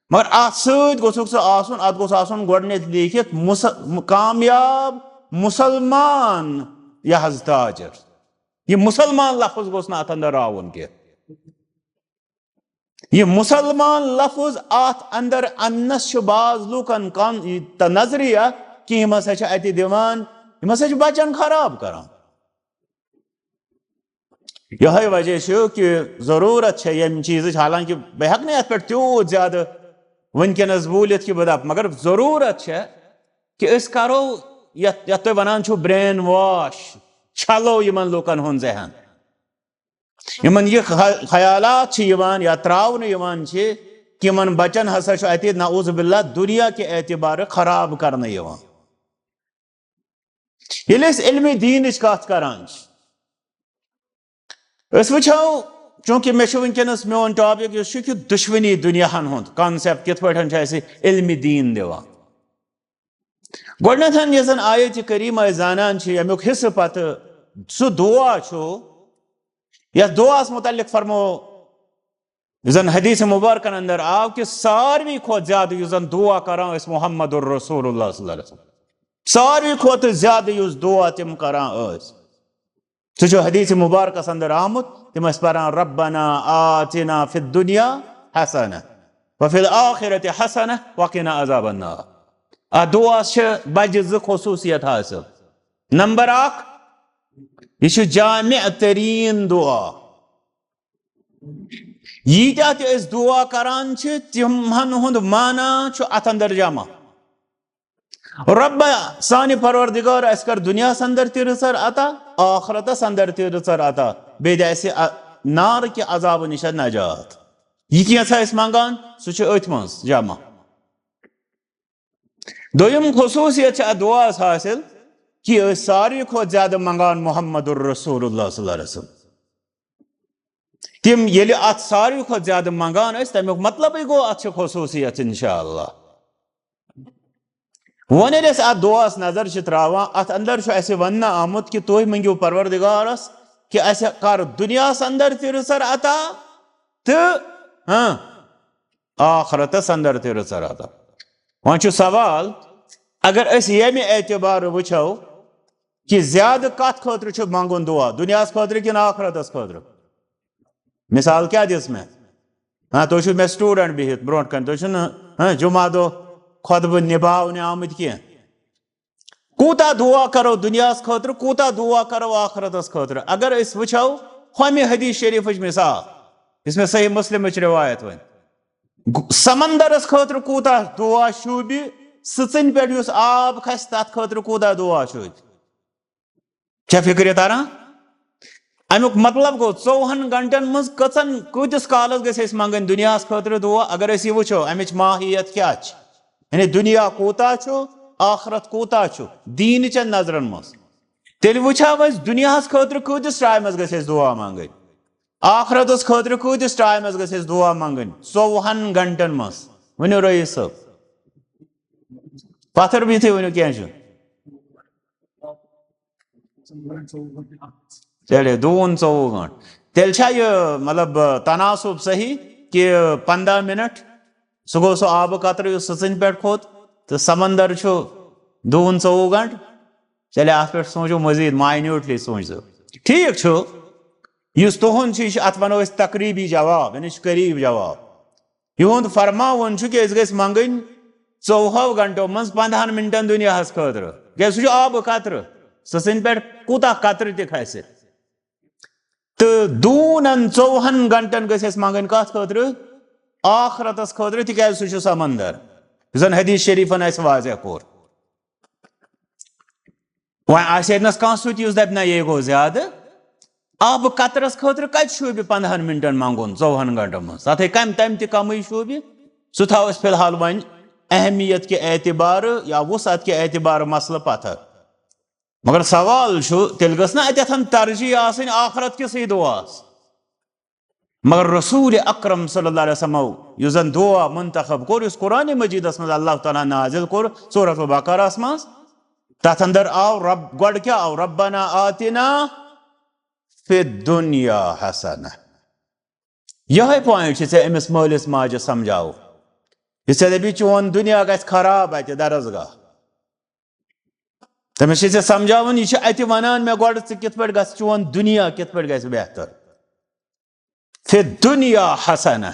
مگر اتھ سۭتۍ گوٚژھُکھ ژٕ آسُن، اتھ گوٚژھ آسُن گۄڈٕنیتھ لیکھِتھ مُس-، کامیاب مسلمان، یہِ حظ تاجر۔ یہِ مسلمان لفظ گوٚژھ نہٕ اتھ اندر آوُن کینٛہہ۔ یہِ مسلمان لفظ اتھ اندر اننس چھُ بعض لوٗکن کم، یہِ تہ نظریہ کہِ یِم ہسا چھِ اتہِ دِوان، یِم ہسا چھِ بچن خراب کران۔ یہے وجہ چھُ کہ ضرورت چھےٚ ییٚمہِ چیٖزٕچ، حالانکہ بہٕ ہٮ۪کہٕ نہٕ یتھ پٮ۪ٹھ تیوٗت زیادٕ وٕنکیٚنس بوٗلِتھ کہ بہٕ دپہٕ، مگر ضرورت چھےٚ کہ أسۍ کرو یتھ، یتھ تُہۍ ونان چھِو brain wash، چھلو یِمن لوٗکن ہُنٛد ذہن۔ یِمن یہِ خ-، خیالات چھِ یِوان یا تراونہٕ یِوان چھِ کہ یِمن بچن ہسا چھُ اَتہِ نعوذ باللہ دُنیا کہِ اعتبارٕ خراب کرنہٕ یِوان۔ ییٚلہِ أسۍ علمِ دیٖنٕچ کتھ کران چھِ، أسۍ وٕچھو، چوٗنٛکہِ مےٚ چھُ وٕنکیٚنَس میون ٹاپِک یُس چھُ کہِ دُشمنی دُنیاہَن ہُنٛد کانسیپٹ کِتھ پٲٹھۍ چھُ اَسہِ علمِ دیٖن دِوان۔ گۄڈٕنٮ۪تھ یۄس زَن آیتِ کریٖمہ أسۍ زانان چھِ، ییٚمیُک حصہٕ پتہٕ سُہ دُعا چھُ، یَتھ دُعاہَس مُتعلِق فرمو، یُس زَن حدیث مُبارکَن اندر آو کہِ ساروی کھۄتہٕ زیادٕ یُس زَن دُعا کران ٲسۍ محمد رسول اللہ صلی اللہ علیہ وسلم، ساروی کھۄتہٕ زیادٕ یُس دُعا تِم کران ٲسۍ، سُہ چھُ حدیث مبارکس اندر آمُت، تِم ٲسۍ پران، "ربنا آتنا فی الدنیا حسنہ وفی الآخرۃ حسنہ وقنا عذاب النار۔" اتھ دُعاہس چھِ بجہِ زٕ خصوٗصیت حٲصِل۔ نمبر اکھ، یہِ چھُ جامع تریٖن دُعا۔ ییٖتیٛاہ تہِ أسۍ دُعا کران چھِ، تِمن ہُنٛد معنی چھُ اتھ اندر جمع۔ رۄبا، سانہِ پروردگار، اَسہِ کر دُنیاہَس اندر تہِ رٕژر عطا، آخرتَس اندر تہِ رٕژر عطا، بیٚیہِ دِ اَسہِ ا-، نار کہِ عذابہٕ نِش نجات۔ یہِ کینٛژھا أسۍ منٛگان، سُہ چھُ أتھۍ منٛز جمع۔ دوٚیِم خصوٗصیت چھِ اَتھ دُعاہَس حٲصِل کہِ أسۍ ساروی کھۄتہٕ زیادٕ منٛگان محمد رسول اللہ صلی اللہ علیہ وسلم۔ تِم ییٚلہِ اَتھ ساروی کھۄتہٕ زیادٕ منٛگان ٲسۍ، تَمیُک مطلبٕے گوٚو اَتھ چھِ خصوٗصیت، انشاءاللہ۔ وۄنۍ ییٚلہِ أسۍ اَتھ دُعاہَس نظر چھِ ترٛاوان، اَتھ اندر چھُ اَسہِ وَننہٕ آمُت کہِ تُہۍ مٔنٛگِو پروردگارَس کہِ اَسہِ کر دُنیاہَس اندر تہِ رٕژر عطا تہٕ، ہاں، آخرتَس اندر تہِ رٕژر عطا۔ وۄنۍ چھُ سوال، اگر أسۍ ییٚمہِ اعتبارٕ وٕچھو کہِ زیادٕ کَتھ خٲطرٕ چھُ منٛگُن دُعا، دُنیاہَس خٲطرٕ کِنہٕ آخرتَس خٲطرٕ؟ مثال کیٛاہ دِژ مےٚ؟ ہاں، تُہۍ چھِو مےٚ student بِہِتھ برونٛٹھ کَنہِ، تُہۍ چھِو نہٕ، ہاں، جمعہ دۄہ خطبہٕ نِباونہِ آمٕتۍ کینٛہہ۔ کوٗتاہ دُعا کَرو دُنیاہَس خٲطرٕ، کوٗتاہ دُعا کَرو آخرتَس خٲطرٕ؟ اگر أسۍ وٕچھو ہۄمہِ حدیث شریٖفٕچ مثال، یُس مےٚ صحیح مسلمٕچ رِوایت وَنہِ، گو-، سمندرس خٲطرٕ کوٗتاہ دُعا شوٗبہِ، سٕژنہِ پٮ۪ٹھ یُس آب کھسہِ، تتھ خٲطرٕ کوٗتاہ دُعا شوٗبہِ؟ چھا فِکرِ تران؟ امیُک مطلب گوٚو، ژوٚوُہن گھنٹن منٛز کٔژن، کۭتِس کالس گژھِ اَسہِ منٛگٕنۍ دُنیاہس خٲطرٕ دُعا؟ اگر أسۍ یہِ وٕچھو، امِچ ماہیت کیٛاہ چھِ، یعنی دُنیا کوٗتاہ چھُ، آخرت کوٗتاہ چھُ، دیٖنہٕ چٮ۪ن نظرن منٛز، تیٚلہِ وٕچھو أسۍ دُنیاہس خٲطرٕ کۭتِس ٹایمس گژھِ اَسہِ دُعا منٛگٕنۍ۔ آخرتس خٲطرٕ کۭتِس ٹایمس گژھِ اَسہِ دُعا منٛگٕنۍ؟ ژوٚوُہن گھنٹن منٛز۔ ؤنِو رئیس صٲب، پتھر بِہتھٕے ؤنِو، کینٛہہ چھُ۔ تیٚلہِ دوٗن ژوٚوُہ گھنٹہٕ۔ تیٚلہِ چھا یہِ، مطلب، تناسب صحیح کہِ پنٛداہ منٹ، سُہ گوٚو سُہ آبہٕ قطرٕ یُس سٕژنہِ پٮ۪ٹھ کھوٚت، تہٕ سمندر چھُ دوٗن ژوٚوُہ گھنٹہٕ؟ تیٚلہِ اَتھ پٮ۪ٹھ سوٗنٛچِو مٔزیٖد، minutely سوٗنٛچِو۔ ٹھیٖک چھُ، یُس تُہُنٛد چھُ، یہِ چھُ، اَتھ وَنو أسۍ تقریٖبی جواب، یعنی چھُ قریٖب جواب۔ یِہُنٛد فرماوُن چھُ کہِ أسۍ گٔژھۍ منٛگٕنۍ ژوٚوُہو گھنٹو منٛز پنٛدہَن مِنٹَن دُنیاہَس خٲطرٕ، کیٛازِ سُہ چھُ آبہٕ قطرٕ، سٕژَن پٮ۪ٹھ کوٗتاہ قطرٕ تہِ کھسہِ۔ تہٕ دوٗنَن ژوٚوُہَن گھنٹَن گٔژھۍ أسۍ منٛگٕنۍ کَتھ خٲطرٕ؟ آخرتَس خٲطرٕ، تِکیٛازِ سُہ چھُ سمندر، یُس زَن حدیث شریٖفَن اَسہِ واضح کوٚر۔ وۄنۍ آسہِ ییٚتنَس کانٛہہ سُہ تہِ یُس دَپہِ، "نہ، یے گوٚو زیادٕ، آبہٕ قطرَس خٲطرٕ کَتہِ شوٗبہِ پنٛدہَن مِنٹَن منٛگُن ژوٚوُہَن گھنٹَن منٛز؟ تَتھ ہے کَمہِ، تَمہِ تہِ کَمٕے شوٗبہِ۔" سُہ تھاوو أسۍ فی الحال وۄنۍ اہمیت کہِ اعتبارٕ یا وُسعت کہِ اعتبارٕ مسلہٕ پَتھر۔ مگر سوال چھُ، تیٚلہِ گٔژھ نہ اَتٮ۪تھ ترجیح آسٕنۍ آخرت کِسٕے دُعاہَس؟ مگر رسول اکرم صلی اللہ علیہ وسلمو یُس زن دعا منتخب کوٚر، یُس قرآن مجیدس منٛز اللہ تعالیٰ نازل کوٚر سورۃ البقرہس منٛز، تتھ اندر آو رب، گۄڈٕ کیٛاہ آو؟ "ربنا آتنا فی الدنیا حسنہ۔" یہے پوائنٹ چھِ ژےٚ أمِس مٲلِس ماجہِ سمجھاوُن، یہِ ژےٚ دٔپی چون دُنیا گژھِ خراب اتہِ درسگاہ۔ تٔمِس چھِ ژےٚ سمجھاوُن، یہِ چھِ اتہِ ونان مےٚ گۄڈٕ، ژٕ کِتھ پٲٹھۍ گژھِ، چون دُنیا کِتھ پٲٹھۍ گژھِ بہتر۔ فی الدنیا حسنہ۔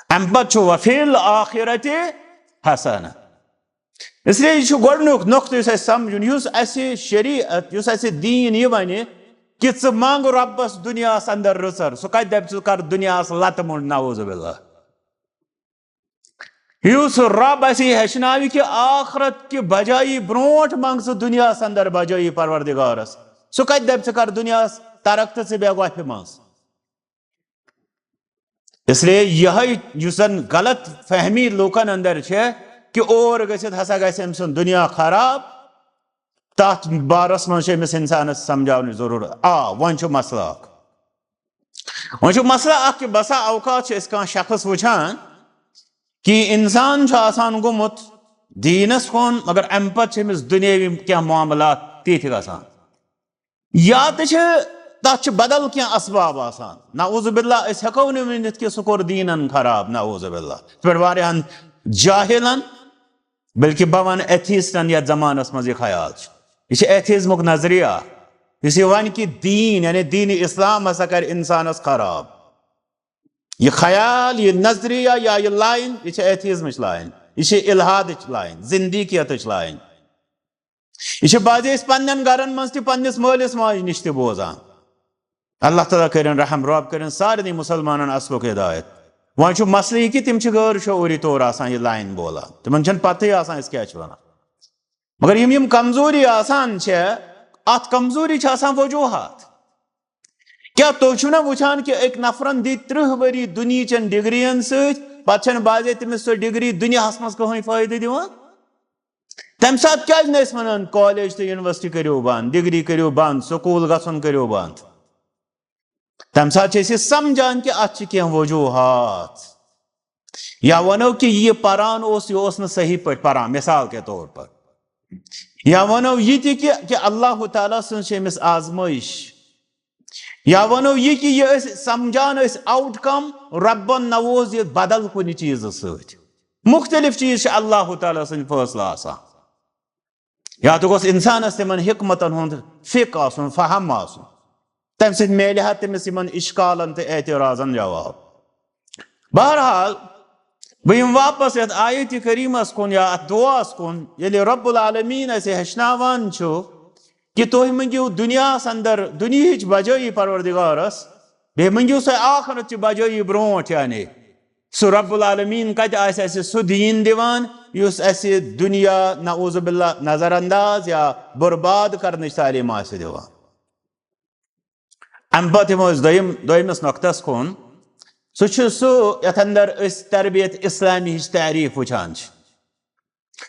امہِ پتہٕ چھُ وفی الآخرۃ حسنہ۔ اس لیے یہِ چھُ گۄڈٕنیُک نۄقطہٕ یُس اَسہِ سمجھُن، یُس اَسہِ شریعت، یُس اَسہِ دیٖن یہِ وَنہِ کہِ ژٕ منٛگ رۄبَس دُنیاہَس اندر رٕژَر، سُہ کَتہِ دَپہِ ژٕ کر دُنیاہَس لَتہٕ موٚنٛڈ، نعوذ باللہ۔ یُس رۄب اَسہِ یہِ ہیٚچھناوِ کہِ آخرت کہِ بجایی برونٛٹھ منٛگ ژٕ دُنیاہَس اندر بجایی پروردگارَس، سُہ کَتہِ دَپہِ ژٕ کر دُنیاہَس ترک تہٕ ژٕ بیٚہہ وۄپھِ منٛز۔ اس لیے یہے یُس زن غلط فہمی لوٗکن اندر چھِ کہِ اور گٔژھِتھ ہسا گژھِ أمۍ سُنٛد دُنیا خراب، تتھ بارس منٛز چھُ أمِس انسانس سمجھاونٕچ ضروٗرت۔ آ، وۄنۍ چھُ مسلہٕ اکھ۔ وۄنۍ چھُ مسلہٕ اکھ کہِ بسا اوقات چھِ أسۍ کانٛہہ شخص وٕچھان کہِ انسان چھُ آسان گوٚمُت دیٖنس کُن، مگر امہِ پتہٕ چھِ أمِس دُنیٲوی کینٛہہ معاملات تِتھۍ گژھان۔ یا تہِ چھِ، تَتھ چھِ بدل کینٛہہ اسباب آسان۔ نعوذ باللہ، أسۍ ہٮ۪کو نہٕ ؤنِتھ کہِ سُہ کوٚر دیٖنَن خراب، نعوذ باللہ۔ یِتھ پٲٹھۍ واریاہَن جاہلَن، بلکہِ بہٕ وَنہٕ ایتھیسٹَن یَتھ زمانَس منٛز یہِ خیال چھُ۔ یہِ چھِ ایتھیزمُک نظریہ اَکھ۔ یُس یہِ وَنہِ کہِ دیٖن، یعنی دیٖنِ اسلام ہسا کَرِ اِنسانَس خراب۔ یہِ خیال، یہِ نظریہ یا یہِ لائن، یہِ چھِ ایتھیزمٕچ لائن، یہِ چھِ الحادٕچ لائن، زندیقیتٕچ لائن۔ یہِ چھِ بعضے أسۍ پننٮ۪ن گرن منٛز تہِ پننِس مٲلِس ماجہِ نِش تہِ بوزان۔ اللہ تعالیٰ کٔرِن رحم، رب کٔرِن سارنٕے مسلمانن اصلُک ہدایت۔ وۄنۍ چھُ مسلہٕ یہِ کہِ تِم چھِ غٲر شعوٗری طور آسان یہِ لائن بولان، تِمن چھَنہٕ پتہٕے آسان أسۍ کیٛاہ چھِ وَنان۔ مگر یِم یِم کمزوری آسان چھےٚ، اتھ کمزوری چھِ آسان وجوہات۔ کیٛاہ تُہۍ چھِو نہ وٕچھان کہِ أکۍ نفرن دِتۍ ترٕٛہ ؤری دُنیہٕچٮ۪ن ڈگرین سۭتۍ، پتہٕ چھَنہٕ بعضے تٔمِس سۄ ڈگری دُنیاہس منٛز کٕہٕنۍ فٲیدٕ دِوان؟ تمہِ ساتہٕ کیٛازِ نہٕ أسۍ ونان کالج تہٕ یونیورسٹی کٔرِو بند، ڈگری کٔرِو بند، سکوٗل گژھُن کٔرِو بند؟ تمہِ ساتہٕ چھِ أسۍ یہِ سمجھان کہِ اتھ چھِ کینٛہہ وجوہات۔ یا ونو کہِ یہِ پران اوس، یہِ اوس نہٕ صحیح پٲٹھۍ پران، مثال کے طور پر۔ یا ونو یہِ تہِ کہِ، کہِ اللہ تعالیٰ سٕنٛز چھِ أمِس آزمٲیش۔ یا ونو یہِ کہِ یہِ أسۍ سمجھان أسۍ آؤٹ کم ربن نووز یہِ بدل کُنہِ چیٖزٕ سۭتۍ۔ مختلف چیٖز چھِ اللہ تعالیٰ سٕنٛدۍ فٲصلہٕ آسان۔ یا تہِ گوٚژھ انسانس تِمن حکمتن ہُنٛد فقہ آسُن، فہم آسُن۔ تمہِ سۭتۍ میلہِ ہا تٔمِس یِمن اشکالن تہٕ اعتراضن جواب۔ بہرحال، بہٕ یِمہٕ واپس یتھ آیتِ کریمس کُن یا اتھ دعاہس کُن، ییٚلہِ رب العالمین اسہِ ہیٚچھناوان چھُ کہِ تُہۍ مٔنگِو دُنیاہس اندر دُنیہٕچ بجٲیی پروردگارس، بیٚیہِ مٔنگِو سۄ آخرت چہِ بجٲیی برونٛٹھ، یعنی سُہ رب العالمین کتہِ آسہِ اسہِ سُہ دیٖن دِوان یُس اسہِ دُنیا نعوذ باللہ نظر انداز یا برباد کرنٕچ تعلیٖم آسہِ دِوان۔ امہِ پتہٕ یِمو أسۍ دوٚیِم، دوٚیمِس نۄقطس کُن۔ سُہ چھُ سُہ یتھ اندر أسۍ تربیت اسلامی ہٕچ تعریف وٕچھان چھِ۔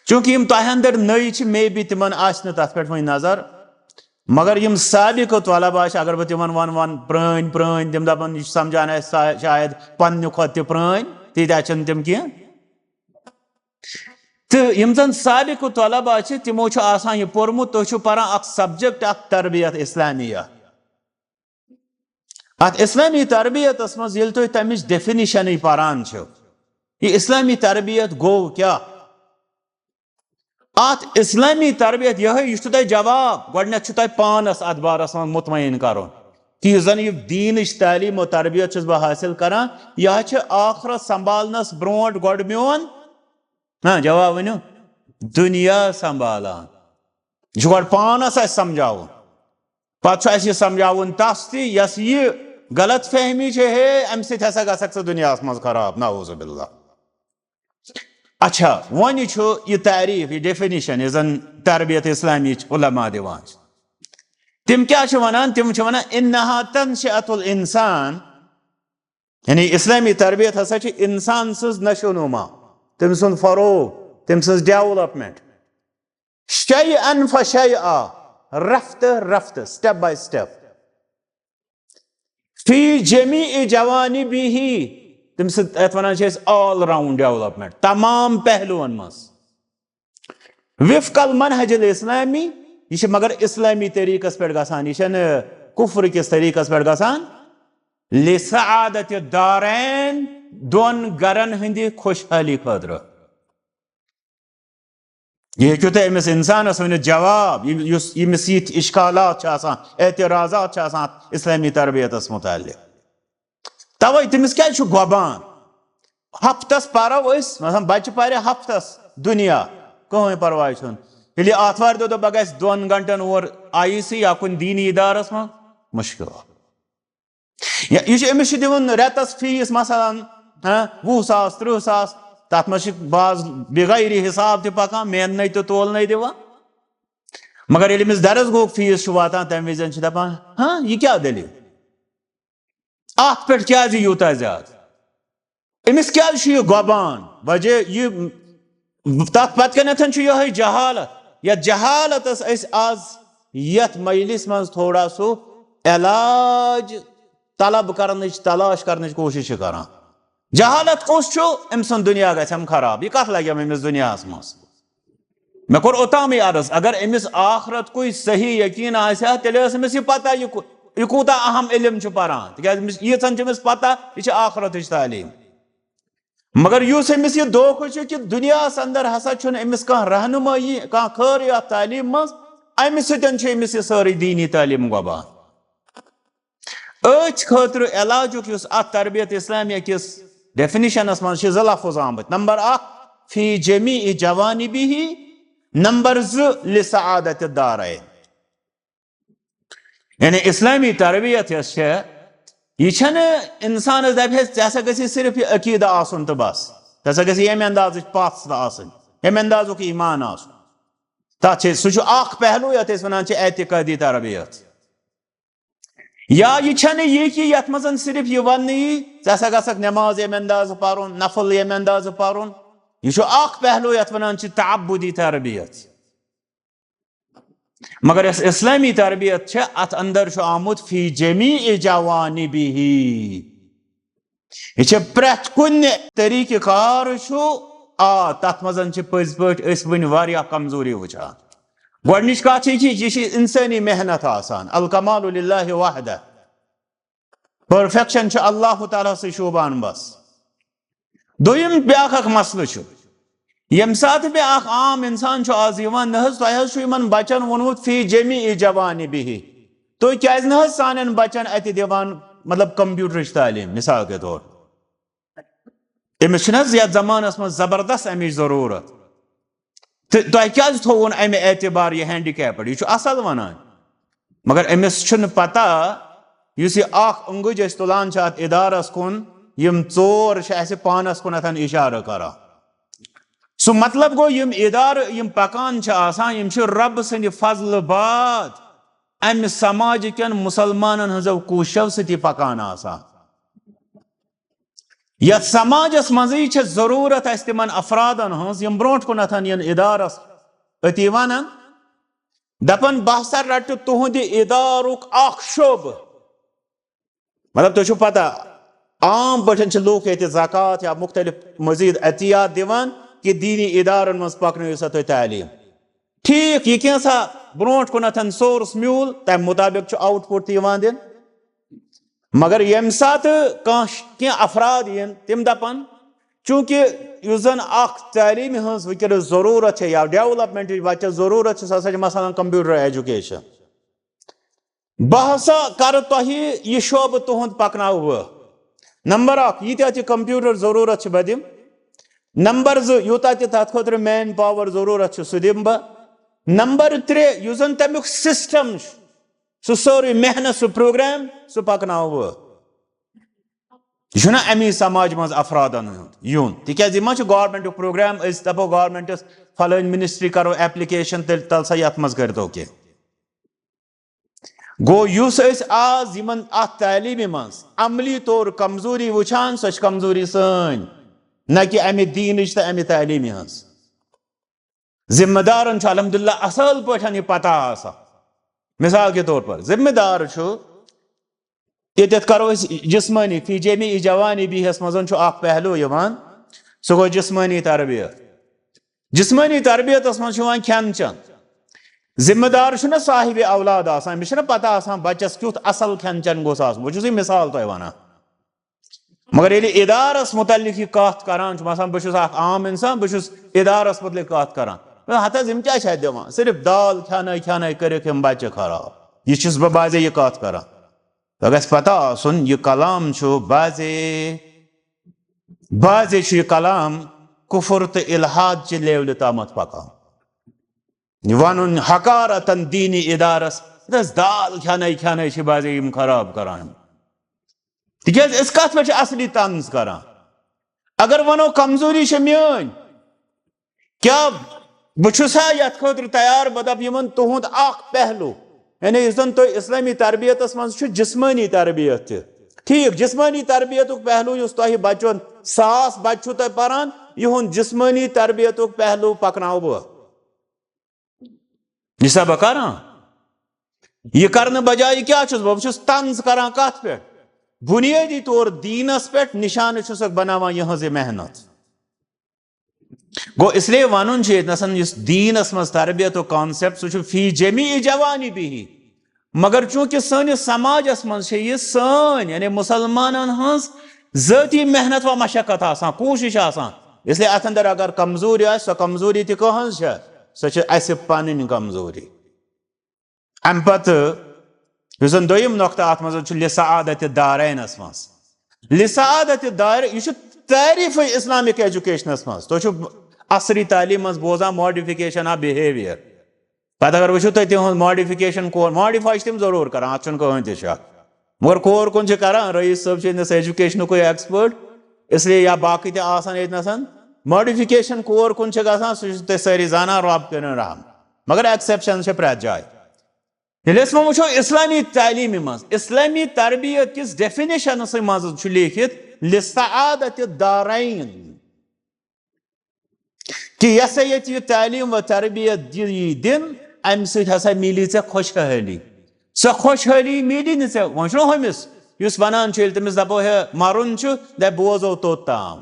چونکہ یِم تۄہہِ اندر نٔوۍ چھِ، مے بی تِمن آسہِ نہٕ تتھ پٮ۪ٹھ وۄنۍ نظر، مگر یِم سابق طلبہ چھِ، اگر بہٕ تِمن ونہٕ، ون پرٲنۍ پرٲنۍ، تِم دپن یہِ چھُ سمجھان اسہِ سا-، شاید پننہِ کھۄتہٕ تہِ پرٲنۍ، تیٖتیٛاہ چھِنہٕ تِم کینٛہہ۔ تہٕ یِم زن سابق طلبہ چھِ، تِمو چھُ آسان یہِ پوٚرمُت، تُہۍ چھِو پران اکھ سبجیکٹ، اکھ تربیت اسلامیہ۔ اتھ اسلامی تربیتس منٛز ییٚلہِ تُہۍ تمِچ ڈیفینیشنٕے پران چھِو، یہِ اسلامی تربیت گوٚو کیٛاہ؟ اتھ اسلامی تربیت یہے، یہِ چھُ تۄہہِ جواب، گۄڈٕنیتھ چھُ تۄہہِ پانس اتھ بارس منٛز مطمئن کرُن کہِ یُس زن یہِ دیٖنٕچ تعلیٖم و تربیت چھُس بہٕ حٲصِل کران، یہِ حظ چھِ ٲخرت سنبھالنس برونٛٹھ گۄڈٕ میون، ہاں، جواب ؤنِو، دُنیا سنبھالان۔ یہِ چھُ گۄڈٕ پانس اسہِ سمجھاوُن، پتہٕ چھُ اسہِ یہِ سمجھاوُن تس تہِ یس یہِ غلط فہمی چھِ، ہے، امہِ سۭتۍ ہسا گژھکھ ژٕ دُنیاہس منٛز خراب، نعوذ باللہ۔ اچھا، وۄنۍ چھُ یہِ تعریف، یہِ ڈیفینیشن، یہِ زن تربیت اسلامی چھِ علماء دِوان چھِ۔ تِم کیٛاہ چھِ ونان؟ تِم چھِ ونان، انہا تنشئۃ الانسان، یعنی اسلامی تربیت ہسا چھِ انسان سٕنٛز نشو نما، تٔمۍ سُنٛد فروغ، تٔمۍ سٕنٛز ڈیولپمنٹ، شیئا فشیئا، رفتہٕ رفتہٕ، step by step۔ فی جمیع جوانبہ، تٔمۍ سۭتۍ، یَتھ وَنان چھِ أسۍ all round development، تمام پہلوَن منٛز۔ وفق المنہج الاسلامی، یہِ چھِ مگر اسلامی طریٖقس پٮ۪ٹھ گژھان، یہِ چھَنہٕ کفر کِس طریٖقس پٮ۪ٹھ گژھان۔ لسعادت الدارین، دۄن گرن ہٕنٛدِ خۄشحٲلی خٲطرٕ۔ یہِ ہیٚکِو تُہۍ أمِس اِنسانَس ؤنِتھ جواب، یہِ-، یُس، ییٚمِس یِتھۍ اِشکالات چھِ آسان، اعتراضات چھِ آسان اَتھ اِسلٲمی تربیتَس مُتعلِق۔ تَوَے تٔمِس کیٛازِ چھُ گۄبان؟ ہفتَس پَرو أسۍ، مثلاً بَچہِ پَرِ ہفتَس دُنیا، کٕہٕنۍ پَرواے چھُنہٕ۔ ییٚلہِ یہِ آتھوارِ دۄہ دوٚپ، بہٕ گژھٕ دۄن گھنٹَن اور آئی سی یا کُنہِ دیٖنی اِدارَس منٛز، مُشکِل۔ یا یہِ چھُ، أمِس چھُ دِوان رٮ۪تَس فیٖس مثلاً، ہاں، وُہ ساس، تٕرٛہ ساس، تَتھ منٛز چھِ بعض بغیر حساب تہِ پَکان، میننَے تہٕ تولنَے دِوان۔ مگر ییٚلہِ أمِس درس گوٚو فیٖس چھُ واتان، تَمہِ وِزِ چھِ دَپان، ہاں، یہِ کیٛاہ دٔلیٖل؟ اَتھ پٮ۪ٹھ کیٛازِ یوٗتاہ زیادٕ؟ أمِس کیٛازِ چھُ یہِ گۄبان؟ وجہ یہِ، تَتھ پَتہٕ کَنٮ۪تھ چھُ یِہوٚے جہالت۔ یَتھ جہالتَس أسۍ آز یَتھ مجلس منٛز تھوڑا سُہ علاج طلب کرنٕچ، تلاش کرنٕچ کوٗشِش چھِ کران۔ جہالت کُس چھُ؟ أمۍ سُنٛد دُنیا گژھٮ۪م خراب۔ یہِ کَتھ لَگٮ۪م أمِس دُنیاہَس منٛز؟ مےٚ کوٚر اوٚتامٕے عرض، اگر أمِس آخرت کُے صحیح یقین آسہِ ہا، تیٚلہِ ٲس أمِس یہِ پتہ، یہِ کو-، یہِ کوٗتاہ اہم علم چھُ پران، تِکیازِ أمِس، ییٖژہن چھِ أمِس پتہ، یہِ چھِ آخرتٕچ تعلیٖم۔ مگر یُس أمِس یہِ دھوکہٕ چھُ کہِ دُنیاہَس اندر ہسا چھُنہٕ أمِس کانٛہہ رہنمٲیی، کانٛہہ خٲرٕے اَتھ تعلیٖم منٛز، اَمہِ سۭتۍ چھِ أمِس یہِ سٲرٕے دیٖنی تعلیٖم گۄبان۔ أتھۍ خٲطرٕ علاجُک یُس اَتھ تربیت اسلامیہ کِس ڈیفینیشنس منٛز چھِ زٕ لفظ آمٕتۍ، نمبر اکھ، فی جمیع جوانبہ، نمبر زٕ، لسعادت الدارین۔ یعنی اسلامی تربیت یۄس چھےٚ، یہِ چھَنہٕ اِنسانَس دَپہِ ہے، "ژےٚ ہسا گژھی صرف یہِ عقیٖدٕ آسُن تہٕ بس، ژےٚ ہسا گژھی ییٚمہِ اندازٕچ پژھ تہٕ آسٕنۍ، ییٚمہِ اندازُک ایٖمان آسُن۔" تَتھ چھِ، سُہ چھُ اکھ پہلو یَتھ أسۍ وَنان چھِ اعتقٲدی تربیت۔ یا یہِ چھَنہٕ یہِ کہِ یَتھ منٛز صرف یہِ وَننہٕ یی، "ژےٚ ہسا گژھکھ نٮ۪ماز ییٚمہِ اندازٕ پَرُن، نفل ییٚمہِ اندازٕ پَرُن۔" یہِ چھُ اکھ پہلو یَتھ وَنان چھِ تعبدی تربیت۔ مگر یۄس اسلامی تربیت چھےٚ، اتھ اندر چھُ آمُت فی جمیع جوانبہ۔ یہِ چھِ پرٛٮ۪تھ کُنہِ طریٖقہٕ کار چھُ، آ، تتھ منٛز چھِ پٔزۍ پٲٹھۍ أسۍ وٕنہِ واریاہ کمزوری وٕچھان۔ گۄڈٕنِچ کتھ چھِ یہِ، یہِ چھِ انسٲنی محنت آسان، الکمال للہ وحدہ۔ پرفیکشن چھُ اللہ تعالیٰ سٕے شوٗبان بس۔ دوٚیِم بیٛاکھ اکھ مسلہٕ چھُ، ییٚمہِ ساتہٕ بیٛاکھ عام اِنسان چھُ آز یِوان، "نہ حظ، تۄہہِ حظ چھُ یِمن بچن ووٚنمُت فی جمیع جوانبہ، تُہۍ کیٛازِ نہ حظ سانٮ۪ن بچن اَتہِ دِوان، مطلب، کمپیوٹرٕچ تعلیٖم، مثال کے طور؟" أمِس چھُنہٕ حظ یتھ زمانس منٛز زبردست امِچ ضروٗرت؟ تہٕ تۄہہِ کیٛازِ تھووُن امہِ اعتبار یہِ ہینڈیکیپڈ؟ یہِ چھُ اصل ونان، مگر أمِس چھُنہٕ پتہ، یُس یہِ اکھ اوٚنٛگٕج أسۍ تُلان چھِ اتھ ادارس کُن، یِم ژور چھِ اسہِ پانس کُن اتھن اشارٕ کران۔ سُہ مطلب گوٚو، یِم ادارٕ یِم پکان چھِ آسان، یِم چھِ رۄبہٕ سٕنٛدِ فضلہٕ بعد امہِ سماجہٕ کٮ۪ن مسلمانن ہٕنٛزو کوٗششو سۭتی پکان آسان۔ یتھ سماجس منٛزٕے چھےٚ ضروٗرت اسہِ تِمن افرادن ہٕنٛز، یِم برونٛٹھ کُنتھ یِن ادارس أتی ونن، دپن، "بہٕ ہسا رٹہٕ تُہنٛدِ ادارُک اکھ شعبہٕ۔" مطلب، تۄہہِ چھُو پتہ، عام پٲٹھۍ چھِ لوٗکھ ییٚتہِ زکوٰۃ یا مُختٔلِف مزید عطیات دِوان کہِ دیٖنی ادارن منٛز پکنٲیِو سا تُہۍ تعلیٖم۔ ٹھیٖک، یہِ کینٛژھا برونٛٹھ کُنتھ سورس میوٗل، تمہِ مُطابق چھُ آوُٹ پُٹ تہِ یِوان دِنہٕ۔ مگر ییٚمہِ ساتہٕ کانٛہہ، کینٛہہ افراد یِن، تِم دپن، چوٗنٛکہِ یُس زن اکھ تعلیٖمہِ ہٕنٛز وٕنکیٚنس ضروٗرت چھےٚ یا ڈیولپمنٹٕچ بچس ضروٗرت چھِ، سۄ ہسا چھِ مثلاً کمپیوٹر ایجوکیشن۔ بہٕ ہسا کرٕ تۄہہِ یہِ شعبہٕ تُہُنٛد پکناوٕ بہٕ۔ نمبر اکھ، ییٖتیٛاہ تہِ کمپیوٹر ضروٗرت چھِ، بہٕ دِمہٕ۔ نمبر زٕ، یوٗتاہ تہِ تتھ خٲطرٕ مین پاور ضروٗرت چھُ، سُہ دِمہٕ بہٕ۔ نمبر ترٛےٚ، یُس زن تمیُک سسٹم چھُ، سُہ سورُے محنت، سُہ پروگرام، سُہ پکناوٕ بہٕ۔ یہِ چھُنہ امی سماج منٛز افرادن ہُنٛد یُن، تِکیازِ یہِ ما چھُ گورنمنٹُک پروگرام، أسۍ دپو گورنمنٹس فلٲنۍ منسٹری کرو ایپلیکیشن، تیٚلہِ تل سا یتھ منٛز کٔرۍتو کینٛہہ۔ گوٚو، یُس أسۍ آز یِمن اتھ تعلیٖمہِ منٛز عملی طور کمزوری وٕچھان، سۄ چھِ کمزوری سٲنۍ، نہ کہِ امہِ دیٖنٕچ تہٕ امہِ تعلیٖمہِ ہٕنٛز۔ ذمہ دارن چھُ الحمدللہ اصل پٲٹھۍ یہِ پتہ آسان۔ مثال کے طور پر، ذمہ دار چھُ، ییٚتٮ۪تھ کرو أسۍ جسمٲنی، فی جمیع جوانبہ ہس منٛز چھُ اکھ پہلو یِوان، سُہ گوٚو جسمٲنی تربیت۔ جسمٲنی تربیتس منٛز چھُ یِوان کھٮ۪ن چٮ۪ن۔ ذمہ دار چھُنہ صاحب اولاد آسان، أمِس چھُنہ پتہ آسان بچس کیُتھ اصل کھٮ۪ن چٮ۪ن گوٚژھ آسُن۔ بہٕ چھُس یہِ مثال تۄہہِ ونان۔ مگر ییٚلہِ ادارس متعلق یہِ کتھ کران چھُ، مثلاً بہٕ چھُس اکھ عام انسان، بہٕ چھُس ادارس متعلق کتھ کران، ہتس یِم کیٛاہ چھِ اتہِ دِوان؟ صرف دال کھٮ۪نٲے کھٮ۪نٲے کٔرِکھ یِم بچہِ خراب۔ یہِ چھُس بہٕ بعضے یہِ کتھ کران۔ تۄہہِ گژھِ پتہ آسُن، یہِ کلام چھُ بعضے، بعضے چھُ یہِ کلام کفر تہٕ الحاد چہِ لیولہِ تامتھ پکان۔ یہِ ونُن حقارتن دینی ادارس، دس دال کھینے کھینے چھِ بعضے یِم خراب کران۔ تِکیازِ أسۍ کتھ پٮ۪ٹھ چھِ اصلی طنز کران؟ اگر ونو کمزوری چھِ میٲنۍ، کیا بہٕ چھُسا یتھ خٲطرٕ تیار، بہٕ دپہٕ یِمن تُہُنٛد اکھ پہلو، یعنی یُس زن تۄہہِ اسلٲمی تربیتس منٛز چھُ، جسمٲنی تربیت تہِ، ٹھیک، جسمانی تربیتُک پہلو یُس تۄہہِ بچن، ساس بچہ چھُو تۄہہِ پران، یِہُنٛد جسمانی تربیتُک پہلو پکناوٕ بہٕ۔ یہِ چھُسا بہٕ کران؟ یہِ کرنہٕ بجایہِ کیٛاہ چھُس بہٕ؟ بہٕ چھُس طنز کران کتھ پٮ۪ٹھ؟ بنیٲدی طور دیٖنس پٮ۪ٹھ نشانہٕ چھُسکھ بناوان یِہٕنٛز یہِ محنت۔ گوٚو، اس لیے ونُن چھُ ییٚتہِ نسن یُس دیٖنس منٛز تربیتُک concept، سُہ چھُ فی جمیع جوانبہ۔ مگر چونکہ سٲنِس سماجس منٛز چھِ یہِ سٲنۍ، یعنی مسلمانن ہٕنٛز ذٲتی محنت و مشقت آسان، کوٗشش آسان، اس لیے اتھ اندر اگر کمزوری آسہِ، سۄ کمزوری تہِ کٕہٕنٛز چھےٚ؟ سۄ چھِ اسہِ پنٕنۍ کمزوری۔ امہِ پتہٕ یُس زن دوٚیِم نۄقطہٕ اتھ منٛز چھُ لسعادت دارینس منٛز۔ لسعادت دار، یہِ چھُ تعریف اسلامک ایجوکیشنس منٛز۔ تُہۍ چھِو عصری تعلیٖم منٛز بوزان modification of behavior۔ پتہٕ اگر وٕچھِو تُہۍ تِہُنٛد modification کور، modify چھِ تِم ضروٗر کران، اتھ چھُنہٕ کٕہٕنۍ تہِ شک۔ مگر کور کُن چھِ کران، رئیس صٲب چھِ أمِس ایجوکیشنُکُے expert، اس لیے یا باقٕے تہِ آسان ییٚتہِ نسن، modification کور کُن چھِ گژھان، سُہ چھِ تُہۍ سٲری زانان، رب کٔرِن رحم۔ مگر exception چھِ پرٛٮ۪تھ جایہِ۔ ییٚلہِ أسۍ وۄنۍ وٕچھو اسلامی تعلیٖمہِ منٛز، اسلامی تربیت کِس definition سٕے منٛز چھُ لیٖکھِتھ لسعادت دارین، کہِ یۄس سا ییٚتہِ یہِ تعلیٖم و تربیت دی-، یی دِنہٕ، امہِ سۭتۍ ہسا میلی ژےٚ خۄشحٲلی۔ سۄ خۄشحٲلی میلی نہٕ ژےٚ، وۄنۍ چھُنہ ہُمِس، یُس ونان چھُ، ییٚلہِ تٔمِس دپو ہے مرُن چھُ، دپہِ بوزو توٚت تام۔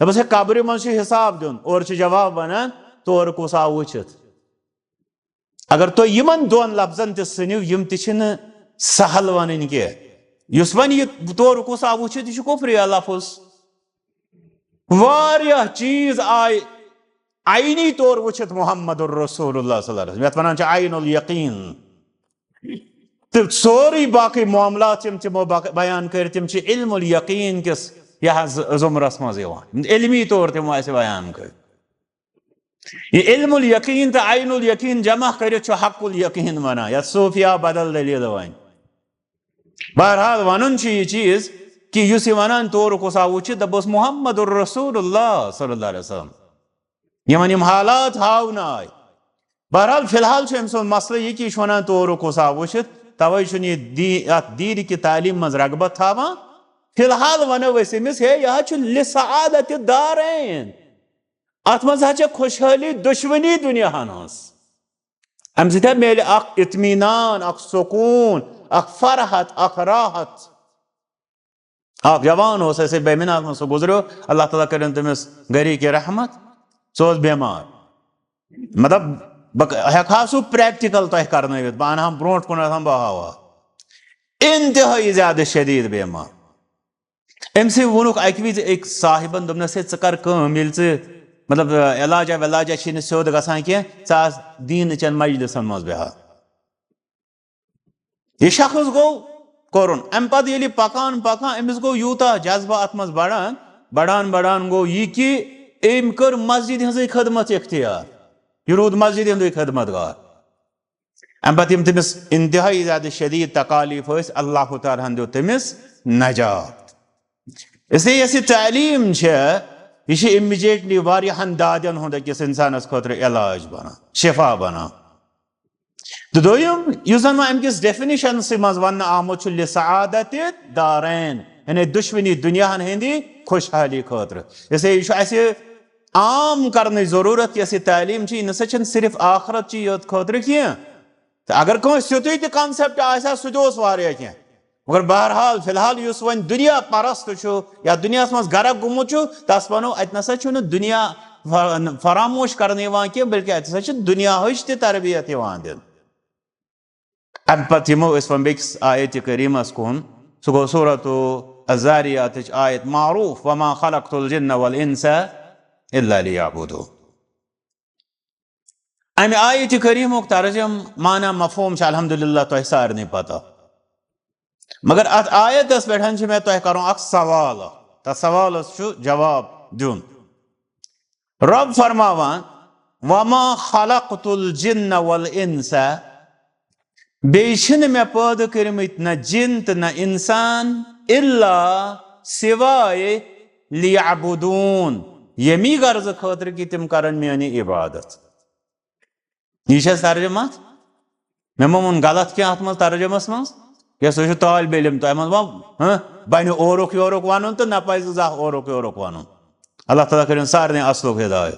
دپس ہے قبرِ منٛز چھُ حساب دیُن، اورٕ چھُ جواب ونان، تورٕ کُس آو وٕچھِتھ؟ اگر تُہۍ یِمن دۄن لفظن تہِ سٔنِو، یِم تہِ چھِنہٕ سہل ونٕنۍ کینٛہہ۔ یُس وۄنۍ یہِ تورٕ کُس آو وٕچھِتھ، یہِ چھُ کفریا لفظ۔ واریاہ چیٖز آے عینی طور وٕچھِتھ محمد رسول اللہ صلی اللہ علیہ وسلم، یتھ ونان چھِ عین الیقین۔ تہٕ سورُے باقٕے معاملات یِم تِمو بق-، بیان کٔرۍ، تِم چھِ علم الیقین کِس یہِ حظ زمرس منٛز یِوان، علمی طور تِمو اسہِ بیان کٔرۍ۔ یہِ علم الیقین تہٕ عین الیقین جمع کٔرِتھ چھُ حق الیقین ونان، یتھ صوفیا بدل دلیل وۄنۍ۔ بہرحال ونُن چھُ یہِ چیٖز کہِ یُس یہِ ونان تورٕ کُس آو وٕچھِتھ، دپوس محمد رسول اللہ صلی اللہ علیہ وسلم۔ یِمن یِم حالات ہاونہٕ آے۔ بہرحال فی الحال چھُ أمۍ سُنٛد مسلہٕ یہِ کہِ یہِ چھُ ونان تورٕ کُس آو وٕچھِتھ، توے چھُنہٕ یہِ دی-، اتھ دیٖنہِ کہِ تعلیٖم منٛز رغبت تھاوان۔ فی الحال ونو أسۍ أمِس، ہے، یہِ حظ چھُ لسعادت دارین۔ اتھ منٛز حظ چھےٚ خۄشحٲلی دۄشوٕنی دُنیاہن ہٕنٛز۔ امہِ سۭتۍ حظ میلہِ اکھ اطمینان، اکھ سکوٗن، اکھ فرحت، اکھ راحت۔ اکھ جوان اوس اسہِ بیمناہس منٛز، سُہ گُزریو، اللہ تعالیٰ کٔرِن تٔمِس گرِ کہِ رحمت۔ سُہ اوس بیمار۔ مطلب، بہٕ ہٮ۪کہٕ ہا سُہ practical تۄہہِ کرنٲوِتھ، بہٕ انہٕ ہا برونٛٹھ کُن، آسان بہٕ ہاوہا۔ انتہٲیی زیادٕ شدید بیمار۔ أمۍ سٕے ووٚنُکھ اَکہِ وِزِ أکۍ صاحبن، دوٚپنَس، "ہے، ژٕ کر کٲم، ییٚلہِ ژٕ، مطلب، علاجہ ولاجہ چھی نہٕ سیوٚد گژھان کینٛہہ، ژٕ آس دیٖنہٕ چٮ۪ن مجلسن منٛز بیٚہہ ہا۔" یہِ شخص گوٚو کرُن۔ اَمہِ پتہٕ ییٚلہِ یہِ پکان پکان، أمِس گوٚو یوٗتاہ جذبہٕ اَتھ منٛز بڑان، بڑان بڑان گوٚو یہِ کہِ أمۍ کٔر مسجد ہٕنٛزٕے خدمت اختیار۔ یہِ روٗد مسجد ہُنٛدُے خدمت گار۔ اَمہِ پتہٕ یِم تٔمِس انتہٲیی زیادٕ شدید تکالیف ٲسۍ، اللہ تعالیٰ ہن دیُت تٔمِس نجات۔ اس لیے یۄس یہِ تعلیٖم چھےٚ، یہِ چھِ immediately واریاہن دادٮ۪ن ہُنٛد أکِس انسانس خٲطرٕ علاج بنان، شفا بنان۔ تہٕ دوٚیِم، یُس زن وۄنۍ اَمہِ کِس definition سٕے منٛز وننہٕ آمُت چھُ، لسعادت دارین، یعنی دُشوٕنی دُنیاہن ہٕنٛدِ خۄشحٲلی خٲطرٕ۔ اس لیے یہِ چھُ اَسہِ عام کرنٕچ ضروٗرت، یۄس یہِ تعلیٖم چھِ، یہِ نسا چھَنہٕ صرف آخرت چی یوت خٲطرٕ کینٛہہ۔ تہٕ اگر کٲنٛسہِ تیُتُے تہِ concept آسہِ ہا، سُہ تہِ اوس واریاہ کینٛہہ۔ مگر بہرحال، فی الحال یُس وۄنۍ دُنیا پرست چھُ یا دُنیاہَس منٛز غرق گوٚمُت چھُ، تَس وَنو، اَتہِ نسا چھُنہٕ دُنیا فر-، فراموش کرنہٕ یِوان کینٛہہ، بلکہِ اَتہِ ہسا چھِ دُنیاہٕچ تہِ تربیت یِوان دِنہٕ۔ اَمہِ پتہٕ یِمو أسۍ وۄنۍ بیٚکِس آیتِ کریٖمَس کُن، سُہ گوٚو سورۃ الذاریاتٕچ آیت معروف، "وما خلقت الجن والانس الا لیعبدون۔" امہِ آیتِ کریٖمُک ترجم، معنی، مفہوم چھُ الحمدللہ تۄہہِ سارنٕے پتہ۔ مگر اتھ آیتس پٮ۪ٹھ چھُ مےٚ تۄہہِ کرُن اکھ سوال۔ تتھ سوالس چھُ جواب دیُن۔ رب فرماوان، "وما خلقت الجن والانس"، بیٚیہِ چھِنہٕ مےٚ پٲدٕ کٔرمٕتۍ نہ جِن تہٕ نہ اِنسان، الا، سوائے، لیعبدون، ییٚمی غرضہٕ خٲطرٕ کہِ تِم کرن میٲنی عبادت۔ یہِ چھا ترجمہٕ اتھ؟ مےٚ ما ووٚن غلط کینٛہہ اتھ منٛز ترجمس منٛز؟ یۄس تُہۍ چھِو طالب علم، تۄہہِ منٛز ما، ہاں، بَنہِ اورُک یورُک وَنُن تہٕ نہ پَزِ زانٛہہ اورُک یورُک وَنُن۔ اللہ تعالیٰ کٔرِن سارنٕے اَصلُک ہِدایت۔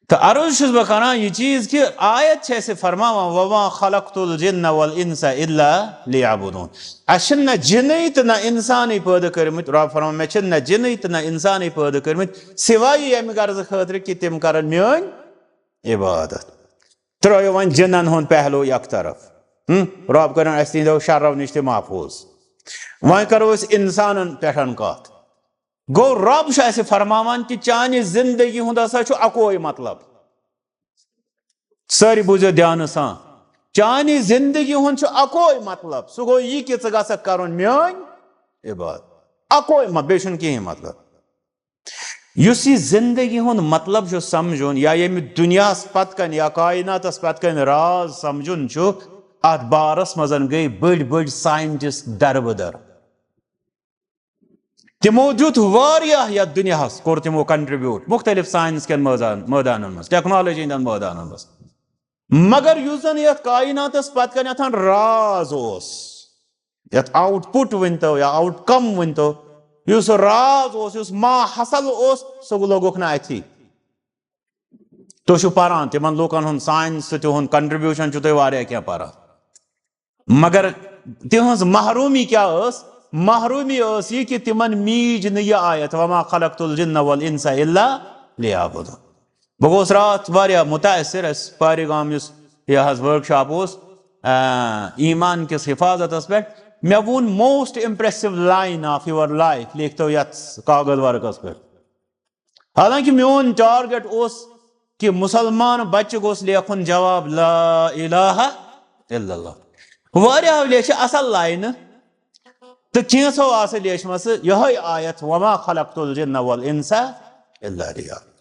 تہٕ عرض چھُس بہٕ کران یہِ چیٖز کہِ آیت چھِ اَسہِ فرماوان، "وما خلقت الجن والانس الا لیعبدون۔" اَسہِ چھِنہٕ نہ جِنٕے تہٕ نہ اِنسانٕے پٲدٕ کٔرمٕتۍ، رۄب فرماوان، "مےٚ چھِنہٕ نہ جِنٕے تہٕ نہ اِنسانٕے پٲدٕ کٔرمٕتۍ سوایہِ ییٚمہِ غرضہٕ خٲطرٕ کہِ تِم کرن میٲنۍ عبادت۔" ترٲیِو وۄنۍ جِنن ہُنٛد پہلو یک طرف۔ ہم؟ رۄب کٔرِن اَسہِ تِہنٛدیو شرو نِش تہِ محفوظ۔ وۄنۍ کرو أسۍ اِنسانن پٮ۪ٹھ کتھ۔ گوٚو، رۄب چھُ اَسہِ فرماوان کہِ چانہِ زندگی ہُنٛد ہسا چھُ اکوے مطلب۔ سٲری بوٗزِو دھیانہٕ سان۔ چانہِ زندگی ہُنٛد چھُ اکوے مطلب، سُہ گوٚو یہِ کہِ ژٕ گژھکھ کرُن میٲنۍ عبادت۔ اکوے مطلب، بیٚیہِ چھُنہٕ کِہیٖنۍ مطلب۔ یُس یہِ زندگی ہُنٛد مطلب چھُ سمجھُن، یا ییٚمہِ دُنیاہَس پتہٕ کنہِ یا کائناتَس پتہٕ کنہِ راز سمجھُن چھُ، اَتھ بارَس منٛز گٔے بٔڑۍ بٔڑۍ ساینٹسٹ دربٕدر۔ تِمو دیُت واریاہ یَتھ دُنیاہَس، کوٚر تِمو کنٹریبیوٹ مُختٔلِف ساینس کٮ۪ن مٲدان-، مٲدانَن منٛز، ٹیکنالوجی ہٕنٛدٮ۪ن مٲدانَن منٛز۔ مگر یُس زَن یَتھ کائناتَس پتہٕ کنٮ۪تھ راز اوس، یَتھ آوُٹ پُٹ ؤنۍتو یا آوُٹ کم ؤنۍتو، یُس راز اوس، یُس ما حصل اوس، سُہ لوٚگُکھ نہٕ اَتھی۔ تُہۍ چھِو پَران، تِمَن لوٗکَن ہُنٛد ساینس تہٕ تِہُنٛد کنٹریبیوشن چھُ تُہۍ واریاہ کینٛہہ پَران۔ مگر تِہٕنٛز محرومی کیٛاہ ٲس؟ محرومی ٲس یہِ کہِ تِمَن میٖج نہٕ یہِ آیت، "وما خلقت الجن والانس الا لیعبدون۔" بہٕ گوٚوُس راتھ واریاہ مُتاثر، اَسہِ پارِ گام یُس یہِ حظ ورکشاپ اوس، آ، ایمان کِس حفاظتَس پٮ۪ٹھ۔ مےٚ ووٚن، "Most impressive line of your life" لیکھتو یَتھ کاغذ ورقَس پٮ۪ٹھ۔ حالانکہ میون ٹارگٹ اوس کہ مسلمان بچہ گوٚژھ لیکھُن جواب لا الہ الا اللہ۔ واریاہو لیچھِ اصل لاینہٕ تہٕ کینٛژھو آسہٕ لیچھمژٕ یہے آیت، "وما خلقت الجن والانس الا لیعبدون۔"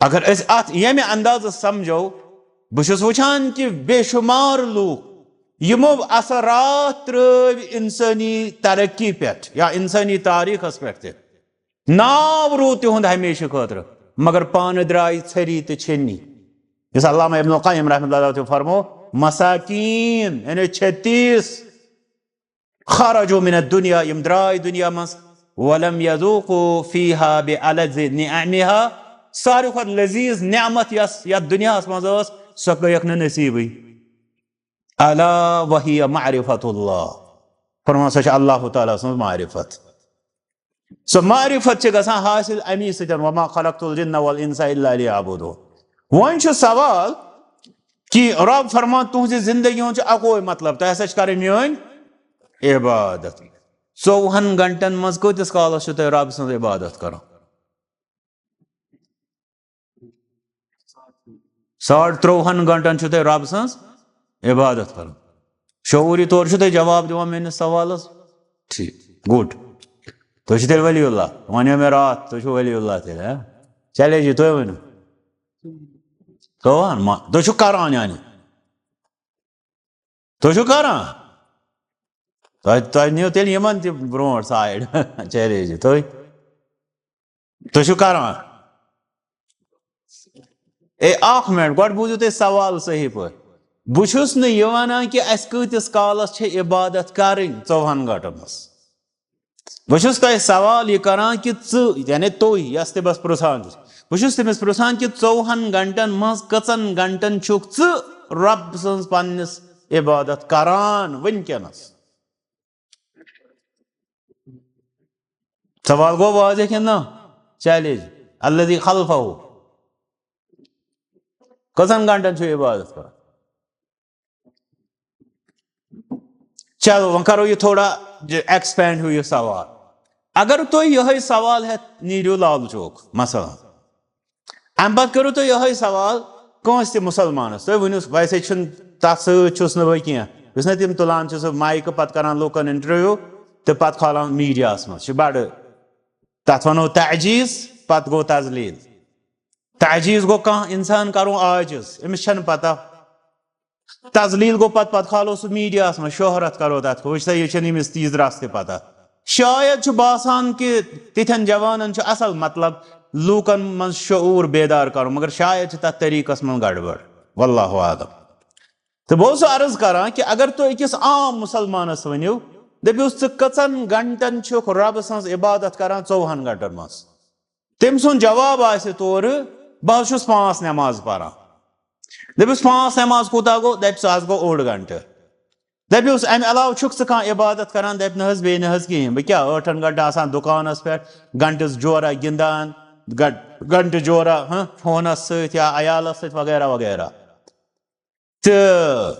اگر أسۍ اتھ ییٚمہِ اندازٕ سمجھو، بہٕ چھُس وٕچھان کہِ بے شمار لوٗکھ یِمو اثرات ترٲوۍ انسٲنی ترقی پٮ۪ٹھ یا انسٲنی تاریخس پٮ۪ٹھ تہِ۔ ناو روٗد تِہُنٛد ہمیشہٕ خٲطرٕ، مگر پانہٕ درٛاے ژھٔری تہٕ چھٔنی۔ یُس علامہ ابن القیم رحمۃ اللہ تہِ فرمو، مساکین، یعنی چھتیس، خرجوا من الدنیا، یِم درٛاے دُنیا منٛز، ولم یذوقوا فیہا بألذ نعمہا، ساروی کھۄتہٕ لذیذ نعمت یۄس یتھ دُنیاہس منٛز ٲس، سۄ گٔیکھ نہٕ نصیٖبٕے۔ الا وہی معرفت اللہ، فرمان، سۄ چھِ اللہ تعالیٰ سٕنٛز معرفت۔ سۄ معرفت چھِ گژھان حٲصِل اَمی سۭتۍ، "وما خلقت الجن والانس الا لیعبدون۔" وۄنۍ چھُ سوال کہِ رب فرمان، تُہنٛزِ زندگی ہُنٛد چھُ اکوے مطلب، تۄہہِ ہسا چھِ کرٕنۍ میٲنۍ عبادت۔ ژوٚوُہن گنٹن منٛز کۭتِس کالس چھِو تُہۍ رب سٕنٛز عبادت کران؟ ساڑ ترٛۆوُہن گنٹن چھِو تُہۍ رب سٕنٛز عبادت کران۔ شعوٗری طور چھِو تُہۍ جواب دِوان میٲنِس سوالس۔ ٹھیٖک، گُڈ۔ تُہۍ چھِو تیٚلہِ ولی اللہ۔ وۄنۍ وَنیو مےٚ راتھ، تُہۍ چھِو ولی اللہ تیٚلہِ، ہا؟ چلے جی، تُہۍ ؤنِو۔ تُہۍ وَن ما-، تُہۍ چھِو کران یعنی۔ تُہۍ چھِو کران؟ تۄہہِ، تۄہہِ نِیِو تیٚلہِ یِمن تہِ برونٛٹھ سایڈ۔ چیلنج، تُہۍ، تُہۍ چھِو کران؟ اے، اکھ منٹ، گۄڈٕ بوٗزِو تُہۍ سوال صحیح پٲٹھۍ۔ بہٕ چھُس نہٕ یہِ وَنان کہِ اَسہِ کۭتِس کالَس چھِ عبادت کَرٕنۍ ژوٚوُہَن گٲنٛٹَن منٛز۔ بہٕ چھُس تۄہہِ سوال یہِ کران کہِ ژٕ، یعنی تُہۍ یَس تہِ بس پرٛژھان چھُس، بہٕ چھُس تٔمِس پرٛژھان کہِ ژوٚوُہن گھنٹن منٛز کٔژن گھنٹن چھُکھ ژٕ رۄب سٕنٛز پننِس عبادت کران وٕنکیٚنس؟ سوال گوٚو واضح کِنہٕ نہ؟ چیلنج، الذی خلفہ۔ کٔژن گھنٹن چھُ عبادت کران؟ چلو، وۄنۍ کرو یہِ تھوڑا ایکسپینڈ ہیوٗ یہِ سوال۔ اگر تُہۍ یِہوٚے سوال ہٮ۪تھ نیٖرِو لال چوک، مثلاً، اَمہِ پتہٕ کٔرِو تُہۍ یِہوٚے سوال کٲنٛسہِ تہِ مُسلمانس، تُہۍ ؤنِو، ویسے چھُنہٕ تَتھ سۭتۍ چھُس نہٕ بہٕ کینٛہہ، یُس نہ تِم تُلان چھِ سُہ مایکہٕ، پتہٕ کران لوٗکن انٹرویو تہٕ پتہٕ کھالان میٖڈیاہس منٛز، چھِ بڑٕ، تتھ ونو تعجیز، پتہٕ گوٚو تذلیل۔ تعجیز گوٚو کانٛہہ انسان کرُن عاجز، أمِس چھنہٕ پتہ۔ تذلیل گوٚو پتہٕ، پتہٕ کھالو سُہ میٖڈیاہس منٛز، شہرت کرو تتھ، وٕچھ سا، یہِ چھنہٕ أمِس تیٖژ رژھ تہِ پتہ۔ شاید چھُ باسان کہِ تِتھٮ۪ن جوانن چھُ اصل مطلب لوٗکن منٛز شعوٗر بیدار کرُن، مگر شاید چھِ تتھ طریٖقس منٛز گڑبڑ۔ واللہ اعلم۔ تہٕ بہٕ اوسُس عرض کران کہِ اگر تُہۍ أکِس عام مُسلمانس ؤنِو، دٔپِوس، "ژٕ کٔژن گھنٹن چھُکھ رۄبہٕ سٕنٛز عبادت کران ژوٚوُہن گھنٹن منٛز؟" تٔمۍ سُنٛد جواب آسہِ تورٕ، "بہٕ حظ چھُس پانٛژھ نٮ۪ماز پران۔" دٔپِوس، "پانٛژھ نٮ۪ماز کوٗتاہ گوٚو؟" دَپہِ، "سُہ حظ گوٚو اوٚڑ گھنٹہٕ۔" دَپیوس، "اَمہِ علاوٕ چھُکھ ژٕ کانٛہہ عبادت کران؟" دَپہِ، "نہ حظ، بیٚیہِ نہ حظ کِہیٖنۍ۔ بہٕ کیٛاہ ٲٹھن گھنٹہٕ آسان دُکانَس پٮ۪ٹھ، گھنٹَس جورا گِنٛدان، گھنٹ-، گھنٹہٕ جورا، ہاں، فونَس سۭتۍ یا عیالَس سۭتۍ وغیرہ وغیرہ۔" تہٕ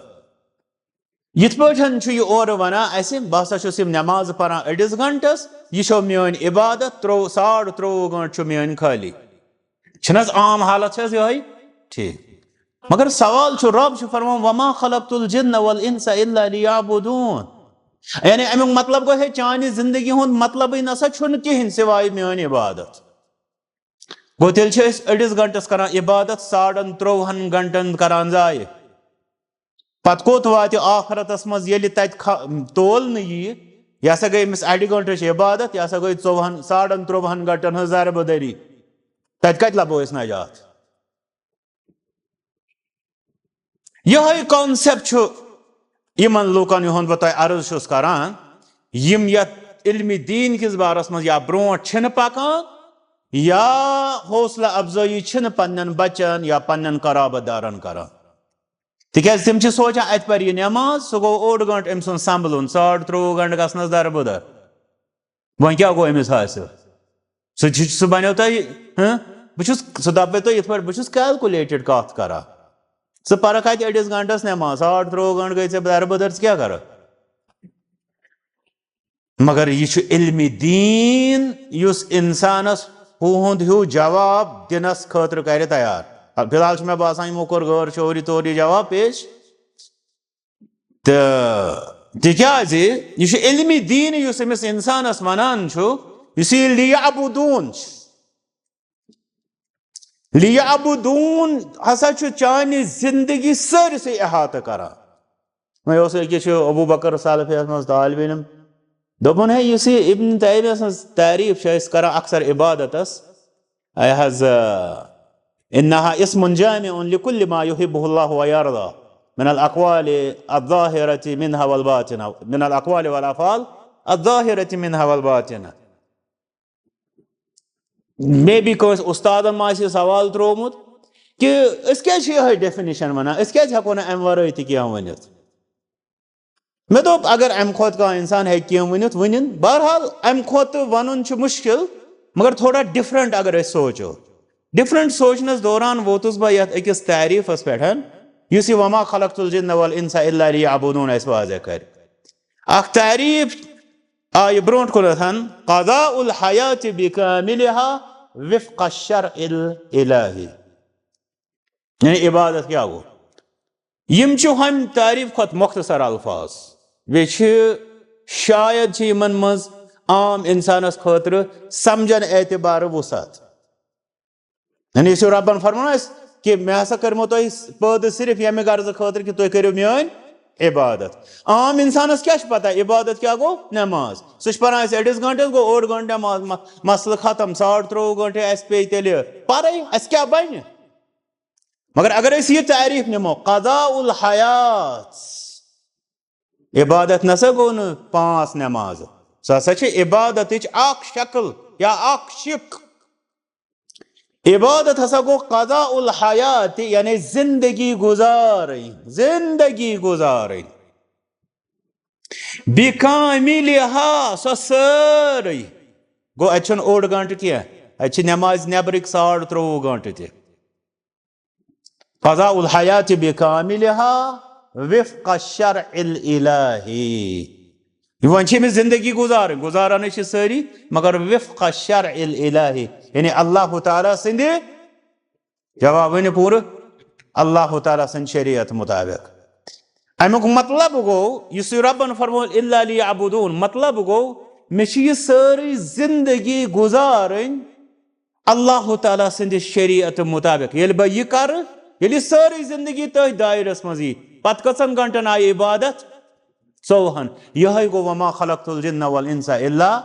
یِتھ پٲٹھۍ چھُ یہِ اورٕ وَنان اَسہِ، "بہٕ ہسا چھُس یِم نٮ۪مازٕ پَران أڑِس گھنٹَس، یہِ چھو میٲنۍ عبادت، ترٛوٚوُہ، ساڑ ترٛوٚوُہ گھنٹہٕ چھُ میٲنۍ خٲلی۔" چھِنہٕ حظ عام حالت چھِ حظ یِہوٚے؟ ٹھیٖک۔ مگر سوال چھُ، رۄب چھُ فرمان، "وما خلقت الجن والانس الا لیعبدون۔" یعنی اَمیُک مطلب گوٚو، ہے، چانہِ زندگی ہُنٛد مطلبٕے نسا چھُنہٕ کِہیٖنۍ سوائے میٲنۍ عبادت۔ گوٚو، تیٚلہِ چھِ أسۍ أڑِس گھنٹس کران عبادت، ساڑن ترٛووُہن گھنٹن کران ضایع۔ پتہٕ کوٚت واتہِ ٲخرتس منٛز، ییٚلہِ تتہِ کھا-، تول نہٕ ییہِ؟ یہِ ہسا گٔے أمِس اڑِ گھنٹٕچ عبادت، یہِ ہسا گٔے ژوٚوُہن، ساڑن ترٛووُہن گھنٹن ہٕنٛز ضربہٕ دٔری۔ تتہِ کتہِ لبو أسۍ نجات؟ یِہوٚے concept چھُ یِمن لوٗکن، یِہُنٛد بہٕ تۄہہِ عرض چھُس کران، یِم یتھ علمِ دیٖن کِس بارس منٛز یا برونٛٹھ چھِنہٕ پکان، یا حوصلہٕ افزٲیی چھِنہٕ پننٮ۪ن بچن یا پننٮ۪ن قرابت دارن کران۔ تِکیازِ تِم چھِ سونٛچان، اتہِ پرِ یہِ نٮ۪ماز، سُہ گوٚو اوٚڑ گٲنٛٹہٕ أمۍ سُنٛد سنبھلُن، ساڑ ترٛۆوُہ گٲنٛٹہٕ گژھنس دربٕدر۔ وۄنۍ کیٛاہ گوٚو أمِس حٲصِل؟ سُہ چھُ، سُہ بنیو تۄہہِ، ہہ؟ بہٕ چھُس، سُہ دپے تۄہہِ یِتھ پٲٹھۍ، بہٕ چھُس calculated کتھ کران۔ ژٕ پرکھ اتہِ أڑِس گٲنٛٹس نٮ۪ماز، ساڑ ترٛۆوُہ گٲنٛٹہٕ گٔے ژےٚ دربٕدر، ژٕ کیٛاہ کرکھ؟ مگر یہِ چھُ علمِ دیٖن، یُس اِنسانَس ہُہُنٛد ہیوٗ جواب دِنَس خٲطرٕ کَرِ تیار۔ فی الحال چھُ مےٚ باسان، یِمو کوٚر غٲر شعوٗری طور یہِ جواب پیش۔ تہٕ تِکیٛازِ یہِ چھُ علمِ دیٖن، یُس أمِس اِنسانَس وَنان چھُ، یُس یہِ لیعبدون چھُ۔ لیعبدون ہسا چھُ چانہِ زندگی سٲرسٕے احاطہٕ کران۔ وۄنۍ اوس أکِس چھُ ابو بکر سلفیس منٛز طالب علم، دوٚپُن، ہے، یُس یہِ ابن تیمیہ سٕنٛز تعریف چھِ أسۍ کران اکثر عبادتس، اے حظ، انہا اسم جامع لکل ما یحبہ اللہ و یرضا من الاقوال الظاہرۃ منہا والباطنہ، من الاقوال والافعال الظاہرۃ منہا والباطنہ۔ مے بی کٲنٛسہِ اُستادن ما آسہِ یہِ سوال ترٛوومُت کہِ أسۍ کیٛازِ چھِ یِہوٚے definition وَنان، أسۍ کیٛازِ ہٮ۪کو نہٕ اَمہِ وَرٲے تہِ کینٛہہ ؤنِتھ؟ مےٚ دوٚپ، اگر اَمہِ کھۄتہٕ کانٛہہ اِنسان ہیٚکہِ کینٛہہ ؤنِتھ، ؤنِن۔ بہرحال، اَمہِ کھۄتہٕ وَنُن چھُ مُشکِل، مگر تھوڑا different اگر أسۍ سونٛچو۔ Different سونٛچنَس دوران ووتُس بہٕ یَتھ أکِس تعریٖفَس پٮ۪ٹھ، یُس یہِ وما خلقت الجن والانس الا لیعبدون اَسہِ واضح کَرِ۔ اَکھ تعریٖف آیہِ برونٛٹھ کُنتھ، قضاء الحیات بکاملها وفق الشرع الالہی۔ یعنی عبادت کیٛاہ گوٚو؟ یِم چھِ ہُمہِ تعریٖف کھۄتہٕ مختصر الفاظ۔ بیٚیہِ چھِ شاید چھِ یِمن منٛز عام اِنسانس خٲطرٕ سمجھن اعتبارٕ وُسعت۔ یعنی یُس یہِ رۄبن فرموو اَسہِ کہِ مےٚ ہسا کٔرمو تۄہہِ پٲدٕ صرف ییٚمہِ غرضہٕ خٲطرٕ کہِ تُہۍ کٔرِو میٲنۍ عبادت۔ عام اِنسانس کیٛاہ چھِ پتہ عبادت کیٛاہ گوٚو؟ نٮ۪ماز۔ سُہ چھُ پران اَسہِ أڑِس گٲنٛٹس، گوٚو اوٚڑ گٲنٛٹہٕ نٮ۪ماز، مہ-، مسلہٕ ختم، ساڑ ترٛۆوُہ گٲنٛٹہٕ اَسہِ پیٚیہِ تیٚلہِ پرٕنۍ، اَسہِ کیٛاہ بنہِ؟ مگر اگر أسۍ یہِ تعریٖف نِمو، قضاء الحیات، عبادت نسا گوٚو نہٕ پانٛژھ نٮ۪مازٕ، سۄ ہسا چھِ عبادتٕچ اکھ شکل یا اکھ شِک۔ عبادت ہسا گوٚو قضاء الحیات، یعنی زندگی گُزارٕنۍ، زندگی گُزارٕنۍ۔ بکاملہا، سۄ سٲرٕے۔ گوٚو، اَتہِ چھُنہٕ اوٚڑ گٲنٛٹہٕ کینٛہہ، اَتہِ چھِ نٮ۪مازِ نٮ۪برٕکۍ ساڑ ترٛۆوُہ گٲنٛٹہٕ تہِ۔ قضاء الحیات بکاملہا وفق الشرع الالہی۔ وۄنۍ چھِ أمِس زندگی گُزارٕنۍ، گُزاران چھِ سٲری، مگر وفق الشرع الالہی، یعنی اللہ تعالیٰ سٕنٛدِ، جواب ؤنِو پوٗرٕ، اللہ تعالیٰ سٕنٛدِ شریعت مطابق۔ اَمیُک مطلب گوٚو، یُس یہِ رۄبن فرموو، "الا لیعبدون"، مطلب گوٚو، مےٚ چھِ یہِ سٲرٕے زندگی گُزارٕنۍ اللہ تعالیٰ سٕنٛدِ شریعت مطابق۔ ییٚلہِ بہٕ یہِ کرٕ، ییٚلہِ یہِ سٲرٕے زندگی تٔتھۍ دایرس منٛز یی، پتہٕ کٔژن گھنٹن آیہِ عبادت؟ ژوٚوُہن۔ یِہوٚے گوٚو، "وما خلقت الجن والانس الا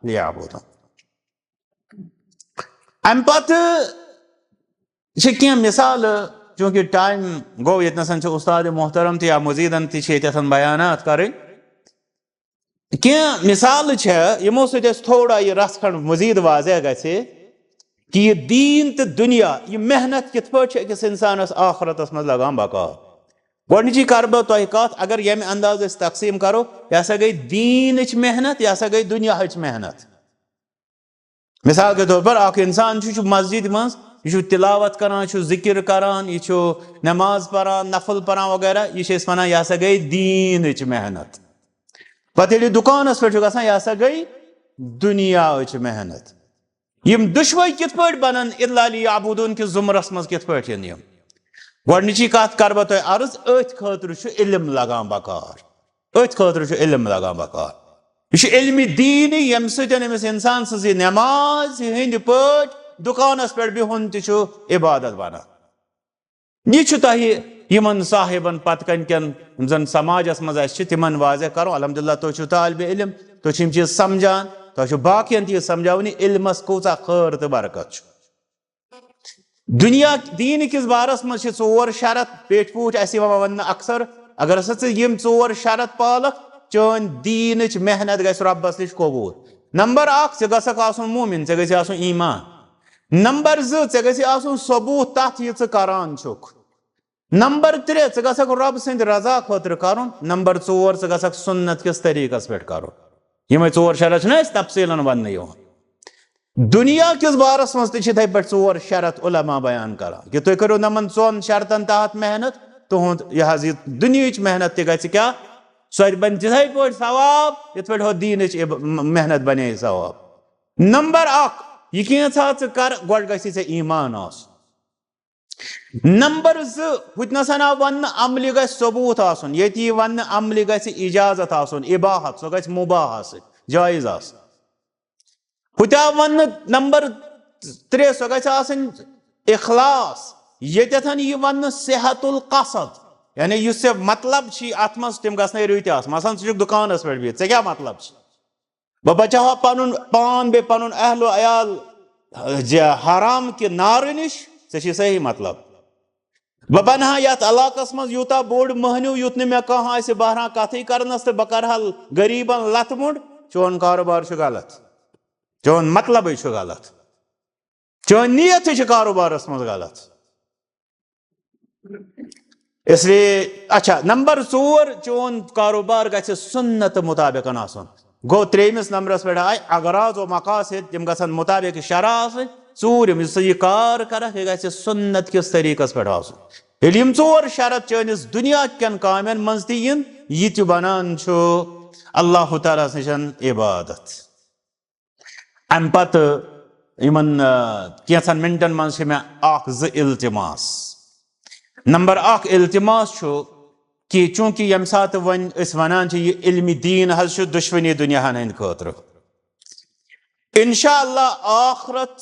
لیعبدون۔" اَمہِ پتہٕ چھِ کینٛہہ مثالہٕ، چونکہ ٹائم گوٚو، ییٚتہِ نَسَن چھِ استاد محترم تہِ یا مزیدن تہِ چھِ ییٚتٮ۪تھ بیانات کَرٕنۍ۔ کینٛہہ مثالہٕ چھےٚ، یِمو سۭتۍ اَسہِ تھوڑا یہِ رَژھ کھنٛڈ مزید واضح گژھِ کہِ یہِ دیٖن تہٕ دُنیا، یہِ محنت کِتھ پٲٹھۍ چھِ أکِس اِنسانَس آخرتَس منٛز لگان بکار۔ گۄڈٕنِچی کَرٕ بہٕ تۄہہِ کَتھ، اگر ییٚمہِ اندازٕ أسۍ تقسیٖم کَرو، یہِ ہسا گٔے دیٖنٕچ محنت، یہِ ہسا گٔے دُنیاہٕچ محنت۔ مثال کے طور پر اکھ انسان چھُ، چھُ مسجد منٛز، یہِ چھُ تلاوت کران، چھُ ذکر کران، یہِ چھُ نماز پران، نفل پران وغیرہ، یہِ چھِ أسۍ ونان، یہِ ہسا گٔے دیٖنٕچ محنت۔ پتہٕ ییٚلہِ یہِ دُکانس پٮ۪ٹھ چھُ گژھان، یہِ ہسا گٔے دُنیاہٕچ محنت۔ یِم دُشوَے کِتھ پٲٹھۍ بنن؟ الا لیعبدون کِس زُمرس منٛز کِتھ پٲٹھۍ یِن یِم؟ گۄڈٕنِچی کتھ کرٕ بہٕ تۄہہِ عرض، أتھۍ خٲطرٕ چھُ علم لگان بکار۔ أتھۍ خٲطرٕ چھُ علم لگان بکار۔ یہِ چھُ علمِ دیٖنی، ییٚمہِ سۭتۍ أمِس اِنسان سٕنٛز یہِ نٮ۪ماز ہٕنٛدۍ پٲٹھۍ دُکانَس پٮ۪ٹھ بِہُن تہِ چھُ عبادت بنان۔ یہِ چھُ تۄہہِ یِمن صاحبن پتہٕ کَنہِ کٮ۪ن، یِم زَن سماجس منٛز اَسہِ چھِ، تِمن واضح کرُن۔ الحمدللہ، تُہۍ چھِو طالبِ علم، تُہۍ چھِو یِم چیٖز سمجھان، تۄہہِ چھُو باقین تہِ یہِ سمجھاوُن، یہِ علمس کۭژاہ خٲر تہٕ برکت چھُ۔ دُنیا دیٖن کِس بارس منٛز چھِ ژور شرط پیٹھۍ پوٗٹھۍ اَسہِ یِوان وننہٕ اکثر۔ اگر ہسا ژٕ یِم ژور شرط پالکھ، چٲنۍ دیٖنٕچ محنت گژھِ رۄبس نِش قبوٗل۔ نمبر اکھ، ژےٚ گژھکھ آسُن مومِن، ژےٚ گژھِ آسُن ایمان۔ نمبر زٕ، ژےٚ گژھِ آسُن ثبوٗت تتھ یہِ ژٕ کران چھُکھ۔ نمبر ترٛےٚ، ژٕ گژھکھ رۄب سٕنٛدِ رضا خٲطرٕ کرُن۔ نمبر ژور، ژٕ گژھکھ سُنت کِس طریٖقس پٮ۪ٹھ کرُن۔ یِمے ژور شرط چھِنہ اَسہِ تفصیٖلن وننہٕ یِوان۔ دُنیا کِس بارس منٛز تہِ چھِ یِتھے پٲٹھۍ ژور شرط علماء بیان کران کہِ تُہۍ کٔرِو نمن ژۄن شرطن تحت محنت، تُہُنٛد یہِ حظ یہِ دُنیہٕچ محنت تہِ گژھِ کیٛاہ؟ سۄ تہِ بنہِ تِتھے پٲٹھۍ ثواب، یِتھ پٲٹھۍ ہُہ دیٖنٕچ عب-، م-، محنت بنے ثواب۔ نمبر اکھ، یہِ کینٛژھا ژٕ کر، گۄڈٕ گژھِ ژےٚ ایمان آسُن۔ نمبر زٕ، ہُتہِ نسَن آو وننہٕ عملہِ گژھِ ثبوٗت آسُن، ییٚتہِ یی وننہٕ عملہِ گژھِ اجازت آسُن، اباحت، سۄ گژھِ مباح آسٕنۍ، جٲیز آسٕنۍ۔ ہُتہِ آو وننہٕ نمبر ترٛےٚ، سۄ گژھِ آسٕنۍ اخلاص، ییٚتٮ۪تھ یی وننہٕ صحت القصد، یعنی یُس ژےٚ مطلب چھی اتھ منٛز، تِم گژھنَے رٕتۍ آسٕنۍ۔ مثلاً، ژٕ چھُکھ دُکانس پٮ۪ٹھ بِہِتھ، ژےٚ کیٛاہ مطلب چھُ؟ بہٕ بچاوہا پنُن پان بیٚیہِ پنُن اہل و عیال، زِ حرام کہِ نارٕ نِش، ژےٚ چھی صحیح مطلب۔ بہٕ بنہٕ ہا یتھ علاقس منٛز یوٗتاہ بوٚڑ مٔہنیوٗ، یُتھ نہٕ مےٚ کانٛہہ آسہِ بہران کتھٕے کرنس، تہٕ بہٕ کرٕ ہا غریٖبن لتہٕ موٚنڈ۔ چون کارٕبار چھُ غلط، چون مطلبٕے چھُ غلط، چٲنۍ نیتٕے چھِ کارٕبارس منٛز غلط۔ اس لیے، اچھا، نمبر ژور، چون کاروبار گژھِ سنت مطابقن آسُن۔ گوٚو، ترٛیٚیمِس نمبرس پٮ۪ٹھ آے اغراض و مقاصد، تِم گژھن مطابق شرع آسٕنۍ۔ ژوٗرِم، یُس ژٕ یہِ کار کرکھ، یہِ گژھِ سنت کِس طریٖقس پٮ۪ٹھ آسُن۔ ییٚلہِ یِم ژور شرط چٲنِس دُنیا کٮ۪ن کامٮ۪ن منٛز تہِ یِن، یہِ تہِ بنان چھُ اللہ تعالیٰ ہس نِش عبادت۔ امہِ پتہٕ یِمن، آ، کینٛژن منٹن منٛز چھِ مےٚ اکھ زٕ التماس۔ نمبر اکھ التماس چھُ کہِ چوٗنٛکہِ ییٚمہِ ساتہٕ وۄنۍ أسۍ ونان چھِ، یہِ علمِ دیٖن حظ چھُ دُشمنی دُنیاہن ہٕنٛدِ خٲطرٕ۔ انشاءاللہ ٲخرت،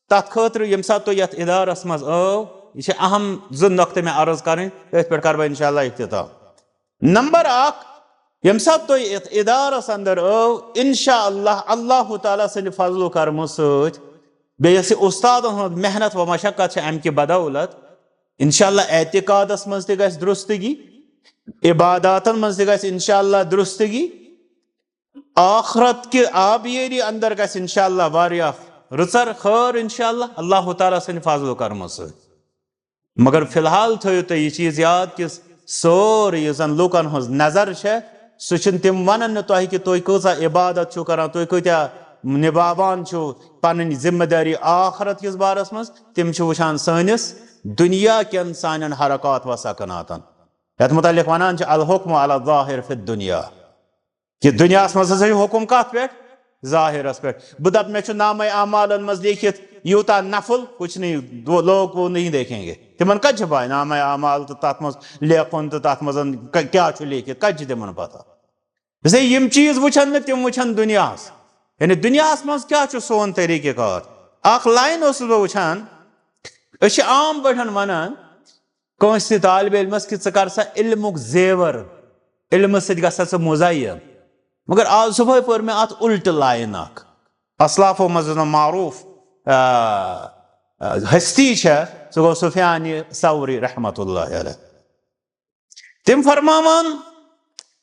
تتھ خٲطرٕ ییٚمہِ ساتہٕ تُہۍ یتھ ادارس منٛز ٲو، یہِ چھِ اہم زٕ نۄقطہٕ مےٚ عرض کرٕنۍ، أتھۍ پٮ۪ٹھ کرٕ بہٕ انشاءاللہ افتتاح۔ نمبر اکھ، ییٚمہِ ساتہٕ تُہۍ یتھ ادارس اندر ٲو، انشاءاللہ اللہ تعالیٰ سٕنٛدِ فضل و کرمہٕ سۭتۍ، بیٚیہِ یۄس یہِ استادن ہٕنٛز محنت و مشقت چھِ، امہِ کہِ بدولت انشاءاللہ اعتقادس منٛز تہِ گژھِ درستگی، عباداتن منٛز تہِ گژھِ انشاءاللہ درستگی، ٲخرت کہِ آبیٲری اندر گژھِ انشاءاللہ واریاہ رٕژر خٲر انشاءاللہ اللہ تعالیٰ سٕنٛدِ فضل و کرمہٕ سۭتۍ۔ مگر فی الحال تھٲیِو تُہۍ یہِ چیٖز یاد کہِ سورُے یُس زن لوٗکن ہٕنٛز نظر چھےٚ، سُہ چھِنہٕ تِم ونان نہٕ تۄہہِ کہِ تُہۍ کۭژاہ عبادت چھِو کران، تُہۍ کۭتیاہ نِباوان چھِو پنٕنۍ ذمہٕ دٲری ٲخرت کِس بارس منٛز۔ تِم چھِ وٕچھان سٲنِس دُنیا کٮ۪ن سانٮ۪ن حرکات و سکناتن۔ یتھ متعلق ونان چھِ الحکم علی الظاہر فی الدنیا۔ کہ دنیاہس منٛز ہسا چھُ حکم کتھ پٮ۪ٹھ؟ ظاہرس پٮ۪ٹھ۔ بہٕ دپہٕ مےٚ چھُ نامہ اعمالن منٛز لیکھِتھ یوٗتاہ نفل، کچھ نہیں، دو-، لوگ وہ نہیں دیکھیں گے۔ تِمن کتہِ چھِ پاے نامہ اعمال تہٕ تتھ منٛز لیکھُن تہٕ تتھ منٛز ک-، کیٛاہ چھُ لیکھِتھ، کتہِ چھِ تِمن پتہ؟ اس لیے یِم چیٖز وٕچھن نہٕ تِم، وٕچھن دُنیاہس۔ یعنی دُنیاہس منٛز کیٛاہ چھُ سون طریٖقہ کار؟ اکھ line اوسُس بہٕ وٕچھان، أسۍ چھِ عام پٲٹھۍ ونان کٲنٛسہِ طالب علمس کہِ ژٕ کر سا علمُک زیور، علمہٕ سۭتۍ گژھ سا ژٕ مزین۔ مگر آز صبحٲے پٔر مےٚ اتھ الٹہٕ line اکھ۔ اسلافو منٛز اوس نہٕ معروف، آ، ہستی چھےٚ، سُہ گوٚو سفیان ثوری رحمتہ اللہ علیہ۔ تِم فرماوان،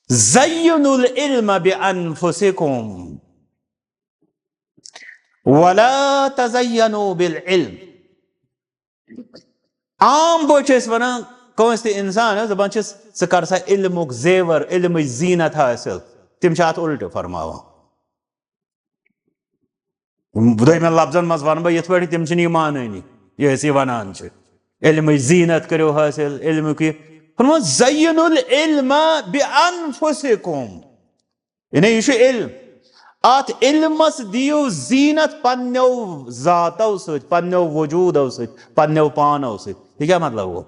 "زینوا العلم بانفسکم ولا تزینوا بالعلم۔" عام پٲٹھۍ چھِ أسۍ وَنان کٲنٛسہِ تہِ اِنسانَس، دَپان چھِس، "ژٕ کر سا علمُک زیور، علمٕچ زیٖنت حٲصِل۔" تِم چھِ اَتھ اُلٹہٕ فرماوان۔ دوٚیمٮ۪ن لفظن منٛز وَنہٕ بہٕ یِتھ پٲٹھۍ، تِم چھِنہٕ یہِ مانٲنی، یہِ أسۍ یہِ وَنان چھِ۔ علمٕچ زیٖنت کٔرِو حٲصِل، علمُک یہِ۔ فرموو، "زینوا العلم بانفسکم۔" یعنی یہِ چھُ علم۔ اَتھ علمس دِیِو زیٖنت پننیو ذاتو سۭتۍ، پننیو وجوٗدو سۭتۍ، پننیو پانو سۭتۍ۔ یہِ کیٛاہ مطلب گوٚو؟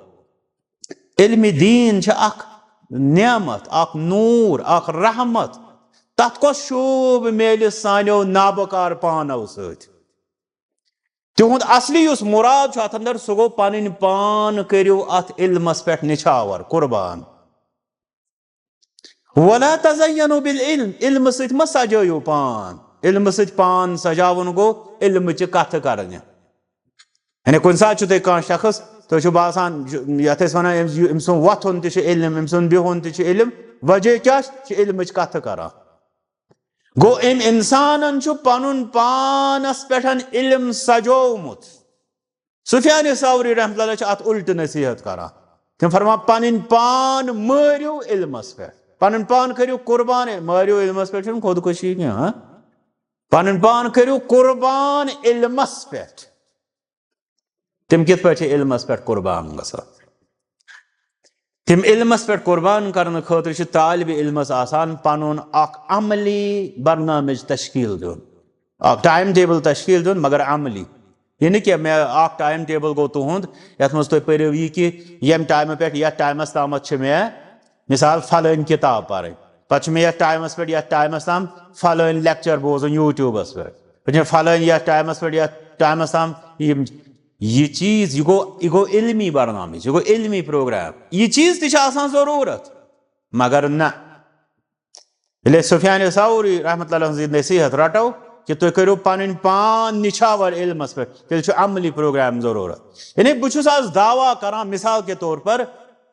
علمِ دیٖن چھِ اکھ نعمت، اکھ نوٗر، اکھ رحمت۔ تتھ کۄس شوٗب میلہِ سانیو نابکار پانو سۭتۍ؟ تِہُنٛد اصلی یُس مُراد چھُ اتھ اندر، سُہ گوٚو پنٕنۍ پان کٔرِو اتھ علمس پٮ۪ٹھ نِچھاور، قربان۔ "ولا تزینوا بالعلم"، علمہٕ سۭتۍ مہ سجٲیِو پان۔ علمہٕ سۭتۍ پان سجاوُن گوٚو علمٕچہِ کتھٕ کرنہِ۔ یعنی کُنہِ ساتہٕ چھُ تۄہہِ کانٛہہ شخص، تۄہہِ چھُ باسان، یتھ أسۍ ونان، أمۍ، أمۍ سُنٛد وۄتھُن تہِ چھُ علم، أمۍ سُنٛد بِہُن تہِ چھُ علم۔ وجہ کیٛاہ چھُ؟ چھُ علمٕچ کتھٕ کران۔ گوٚو، أمۍ انسانن چھُ پنُن پانس پٮ۪ٹھ علم سجومُت۔ سفیان ثوری رحمتہ اللہ چھِ اتھ الٹہٕ نصیحت کران۔ تِم فرمان، "پنٕنۍ پان مٲرِو علمس پٮ۪ٹھ، پنُن پان کٔرِو قربان، مٲرِو علمس پٮ۪ٹھ"، چھُنہٕ خودکشی کینٛہہ، ہاں؟ "پنُن پان کٔرِو قربان علمس پٮ۪ٹھ۔" تِم کِتھ پٲٹھۍ چھِ علمس پٮ۪ٹھ قربان گژھان؟ تِم علمس پٮ۪ٹھ قربان کرنہٕ خٲطرٕ چھِ طالب علمس آسان پنُن اکھ عملی برنامج تشکیل دیُن، اکھ ٹائم ٹیبل تشکیل دیُن، مگر عملی۔ یہِ نہٕ کینٛہہ، مےٚ اکھ ٹائم ٹیبل گوٚو تُہُنٛد، یتھ منٛز تُہۍ پٔرِو یہِ کہِ ییٚمہِ ٹایمہٕ پٮ۪ٹھ یتھ ٹایمس تامتھ چھِ مےٚ، مثال، فلٲنۍ کتاب پرٕنۍ، پتہٕ چھِ مےٚ یتھ ٹایمس پٮ۪ٹھ یتھ ٹایمس تام فلٲنۍ لیکچر بوزُن YouTubeس پٮ۪ٹھ، پتہٕ چھِ مےٚ فلٲنۍ یتھ ٹایمس پٮ۪ٹھ یتھ ٹایمس تام یِم، یہِ چیٖز، یہِ گوٚو، یہِ گوٚو علمی برنامج، یہِ گوٚو علمی پروگرام۔ یہِ چیٖز تہِ چھِ آسان ضروٗرت، مگر نہ۔ ییٚلہِ أسۍ سفیان ثوری رحمتہ اللہ ہٕنٛز یہِ نصیحت رٹو کہِ تُہۍ کٔرِو پنٕنۍ پان نِچھاور علمس پٮ۪ٹھ، تیٚلہِ چھُ عملی پروگرام ضروٗرت۔ یعنی بہٕ چھُس آز دعویٰ کران، مثال کے طور پر،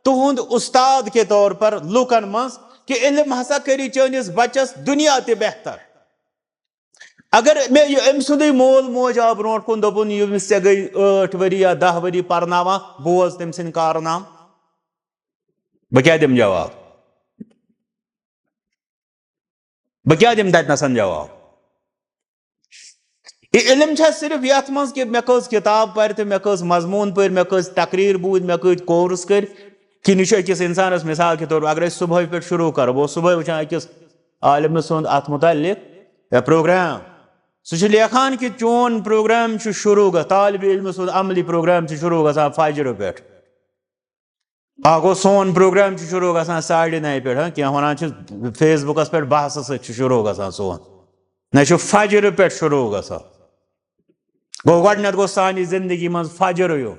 تُہُنٛد استاد کے طور پر لوٗکن منٛز، کہِ علم ہسا کٔرِ چٲنِس بچس دُنیا تہِ بہتر۔ اگر مےٚ یہِ أمۍ سُنٛدُے مول موج آو برونٛٹھ کُن، دوٚپُن، "ییٚمِس ژےٚ گٔے ٲٹھ ؤری یا دَہ ؤری پرناوان، بوز تٔمۍ سٕنٛدۍ کارنامہٕ۔" بہٕ کیٛاہ دِمہٕ جواب؟ بہٕ کیٛاہ دِمہٕ تَتہِ نَسَن جواب؟ یہِ علم چھا صرف یَتھ منٛز کہِ مےٚ کٔژ کِتاب پَرِ تہٕ مےٚ کٔژ مضموٗن پٔرۍ، مےٚ کٔژ تقریٖر بوٗزۍ، مےٚ کٔژ کورس کٔرۍ؟ کِنہٕ یہِ چھُ أکِس اِنسانَس، مثال کے طور پر، اگر أسۍ صُبحٲے پٮ۪ٹھ شروٗع کَرو، بہٕ اوسُس صُبحٲے وٕچھان أکِس عالمہٕ سُنٛد اَتھ مُتعلِق، یا پروگرام، سُہ چھُ لیکھان کہِ چون پروگرام چھُ شروٗع گژھ-، طالب علمہٕ سُنٛد عملی پروگرام چھُ شروٗع گژھان فجرٕ پٮ۪ٹھ۔ اَکھ گوٚو سون پروگرام چھُ شروٗع گژھان ساڑِ نَیہِ پٮ۪ٹھ، ہاں، کینٛہہ وَنان چھِ Facebook-س پٮ۪ٹھ بحثہٕ سۭتۍ چھُ شروٗع گژھان سون۔ نہ چھُ فجرٕ پٮ۪ٹھ شروٗع گژھان۔ گوٚو، گۄڈٕنٮ۪تھ گوٚو سانہِ زندگی منٛز فجر یُن۔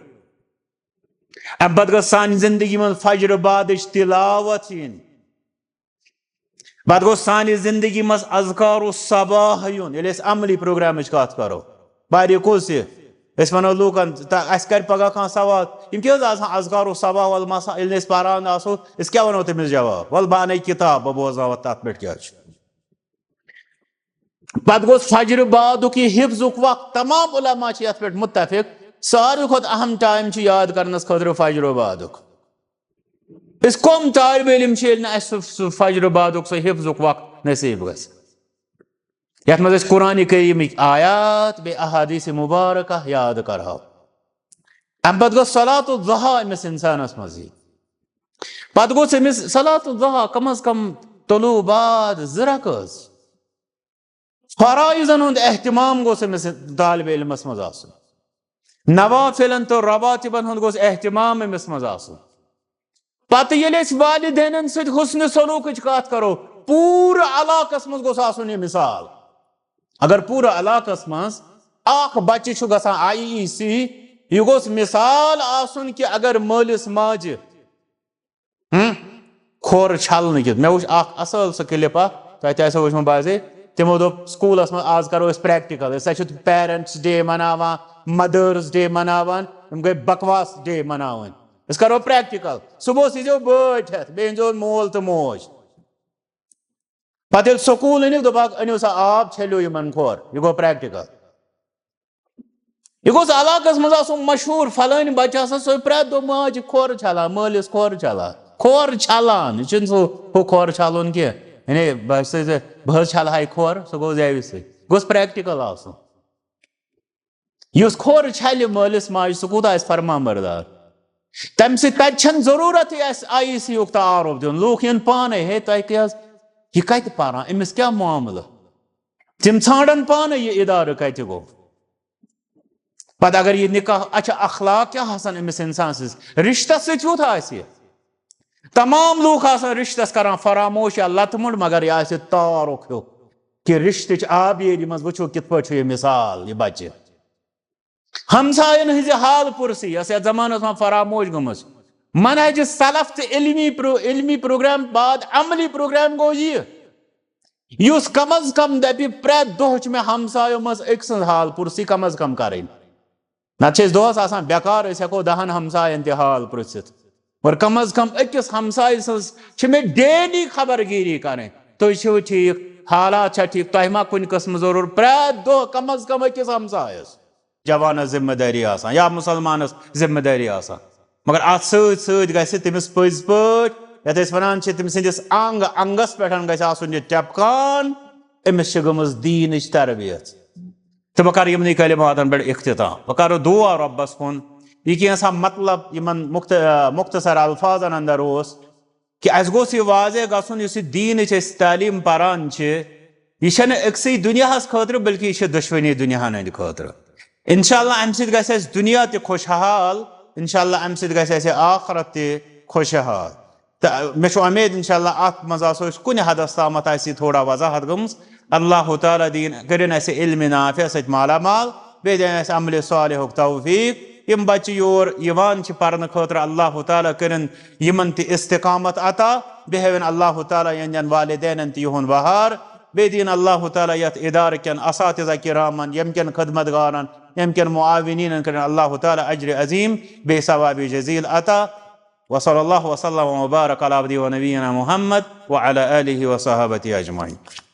اَمہِ پَتہٕ گٔژھ سانہِ زندگی منٛز فجرٕ بعدٕچ تِلاوت یِنۍ۔ پَتہٕ گوٚو سانہِ زندگی منٛز اذکار الصباح یُن۔ ییٚلہِ أسۍ عملی پروگرامٕچ کَتھ کَرو، پَرِ کُس یہِ؟ أسۍ وَنو لوٗکَن، تہٕ اَسہِ کَرِ پَگاہ کانٛہہ سوال، یِم کیٛاہ حظ آسان اذکار الصباح والمساء؟ ییٚلہِ أسۍ پَران آسو، أسۍ کیٛاہ وَنو تٔمِس جواب؟ وَلہٕ بہٕ اَنَے کِتاب، بہٕ بوزناوَتھ تَتھ پٮ۪ٹھ کیٛاہ چھُ۔ پتہٕ گوٚو فجرٕ بعدُک یہِ حفظُک وقت۔ تمام علماء چھِ یتھ پٮ۪ٹھ متفق، ساروی کھۄتہٕ اہم ٹائم چھُ یاد کرنس خٲطرٕ فجرٕ بعدُک۔ أسۍ کم طالب علم چھِ، ییٚلہِ نہٕ اسہِ سُہ، سُہ فجرٕ بعدُک سُہ حفظُک وقت نصیب گژھِ؟ یتھ منٛز أسۍ قرآن کریمٕکۍ آیات بیٚیہِ احادیث مبارکہ یاد کرہو۔ امہِ پتہٕ گوٚو صلاۃ الضحیٰ أمِس انسانس منٛز یہِ۔ پتہٕ گوٚژھ أمِس صلاۃ الضحیٰ کم از کم طلوع بعد زٕ رکٲژ۔ فرائضن ہُنٛد اہتمام گوٚژھ أمِس طالب علمس منٛز آسُن۔ نوافلن تہٕ رواتبن ہُنٛد گوٚژھ اہتمام أمِس منٛز آسُن۔ پتہٕ ییٚلہِ أسۍ والدینن سۭتۍ حسن سلوکٕچ کتھ کرو، پوٗرٕ علاقس منٛز گوٚژھ آسُن یہِ مثال۔ اگر پوٗرٕ علاقس منٛز اکھ بچہِ چھُ گژھان آئی ای سی، یہِ گوٚژھ مثال آسُن کہِ اگر مٲلِس ماجہِ ہم؟ کھۄر چھلنہٕ کِتھ۔ مےٚ وٕچھ اکھ اصل سُہ clip اکھ، تۄہہِ تہِ آسیو وٕچھمُت بعضے۔ تِمو دوٚپ، "سکوٗلَس منٛز آز کَرو أسۍ پرٛیکٹِکَل، أسۍ ہا چھِ پیرنٹس ڈے مَناوان، مَدٲرٕس ڈے مَناوان، یِم گٔے بکواس ڈے مَناوٕنۍ، أسۍ کَرو پرٛیکٹِکَل، صُبحس ییٖزیو بٲٹھۍ ہٮ۪تھ، بیٚیہِ أنۍزیو مول تہٕ موج۔" پتہٕ ییٚلہِ سکوٗل أنِکھ، دوٚپہَکھ، "أنِو سا آب، چھٔلِو یِمن کھۄر، یہِ گوٚو پرٛیکٹِکل۔" یہِ گوٚژھ علاقس منٛز آسُن مشہوٗر، فلٲنۍ بچہٕ ہسا چھُ پرٛٮ۪تھ دۄہ ماجہِ کھۄر چھلان، مٲلِس کھۄر چھلان، کھۄر چھلان۔ یہِ چھُنہٕ سُہ ہُہ کھۄر چھلُن کینٛہہ، یعنی بہٕ چھُس، بہٕ حظ چھلہٕ ہا یہِ کھۄر، سُہ گوٚو زیوِ سۭتۍ۔ گوٚژھ پرٛیکٹِکل آسُن۔ یُس کھۄر چھلہِ مٲلِس ماجہِ، سُہ کوٗتاہ آسہِ فرمان بردار؟ تَمہِ سۭتۍ تَتہِ چھَنہٕ ضروٗرتھٕے اَسہِ آی ای سی یُک تعارُف دیُن۔ لوٗکھ یِن پانَے، "ہے، تۄہہِ کیٛاہ حظ، یہِ کَتہِ پَران؟ أمِس کیٛاہ معاملہٕ؟" تِم ژھانٛڈَن پانَے یہِ اِدارٕ کَتہِ گوٚو۔ پَتہٕ اگر یہِ نِکاح، اچھا، اخلاق کیٛاہ آسَن أمِس اِنسان سٕنٛز؟ رِشتَس سۭتۍ کیُتھ آسہِ یہِ؟ تمام لوٗکھ آسَن رِشتَس کَران فراموش یا لَتہٕ موٚنٛڈ، مگر یہِ آسہِ تارُک ہیوٚو کہِ رِشتٕچ آبیٲری منٛز وٕچھو کِتھ پٲٹھۍ چھُ یہِ مِثال، یہِ بَچہِ۔ ہمساین ہٕنٛزِ حال پُرسی ٲس یتھ زمانس منٛز فراموش گٔمٕژ۔ منہج سلف تہٕ علمی پرو-، علمی پروگرام بعد عملی پروگرام گوٚو یہِ، یُس کم از کم دپہِ، پرٛٮ۪تھ دۄہ چھِ مےٚ ہمسایو منٛز أکۍ سٕنٛز حال پُرسی کم از کم کرٕنۍ۔ نتہٕ چھِ أسۍ دۄہس آسان بیکار، أسۍ ہٮ۪کو دہن ہمساین تہِ حال پرژھِتھ۔ اور کم از کم أکِس ہمسایہِ سٕنٛز چھِ مےٚ ڈیلی خبر گیری کرٕنۍ۔ تُہۍ چھِو ٹھیٖک، حالات چھا ٹھیٖک، تۄہہِ ما کُنہِ قٕسمہٕ ضروٗرت؟ پرٛٮ۪تھ دۄہ کم از کم أکِس ہمسایس۔ جوانس ذمہ دٲری آسان یا مسلمانس ذمہ دٲری آسان، مگر اتھ سۭتۍ سۭتۍ گژھِ تٔمِس پٔزۍ پٲٹھۍ، یتھ أسۍ ونان چھِ، تٔمۍ سٕنٛدِس انگ انگس پٮ۪ٹھ گژھِ آسُن یہِ ٹپکان، أمِس چھِ گٔمٕژ دیٖنٕچ تربیت۔ تہٕ بہٕ کرٕ یِمنٕے کلماتن پٮ۪ٹھ اختتام۔ بہٕ کرٕ دعا رۄبس کُن، یہِ کینٛژھا مطلب یِمن مخت-، مختصر الفاظن اندر اوس، کہِ اسہِ گوٚژھ یہِ واضح گژھُن، یُس یہِ دیٖنٕچ أسۍ تعلیٖم پران چھِ، یہِ چھنہٕ أکسٕے دُنیاہس خٲطرٕ، بلکہِ یہِ چھِ دۄشوٕنی دُنیاہن ہٕنٛدِ خٲطرٕ۔ انشاءاللہ امہِ سۭتۍ گژھِ اسہِ دُنیا تہِ خۄشحال، انشاءاللہ امہِ سۭتۍ گژھِ اسہِ آخرت تہِ خۄشحال۔ تہٕ مےٚ چھُ اُمید، انشاءاللہ اتھ منٛز آسو أسۍ کُنہِ حدس تامتھ آسہِ یہِ تھوڑا وضاحت گٔمٕژ۔ اللہ تعالیٰ دِیِن، کٔرِن اسہِ علمِ نافع سۭتۍ مالا مال، بیٚیہِ دِیِن اسہِ عملِ صالحُک توفیق۔ یِم بچہِ یور یِوان چھِ پرنہٕ خٲطرٕ، اللہ تعالیٰ کٔرِن یِمن تہِ استقامت عطا، بیٚیہِ ہٲوِن اللہ تعالیٰ یِہنٛدٮ۪ن والدینن تہِ یِہُنٛد بہار، بیٚیہِ دِیِن اللہ تعالیٰ یتھ ادارٕ کٮ۪ن اساتذہ کرامن، ییٚمہِ کٮ۪ن خدمت گارن، ییٚمہِ کٮ۪ن معاونینن کٔرِن اللہ تعالیٰ اجرِ عظیم بیٚیہِ ثوابِ جزیل عطا۔ وصلی اللہ وسلم وبارک علی عبدی و نبینا محمد وعلی آلہ و صحابتہ اجمعین۔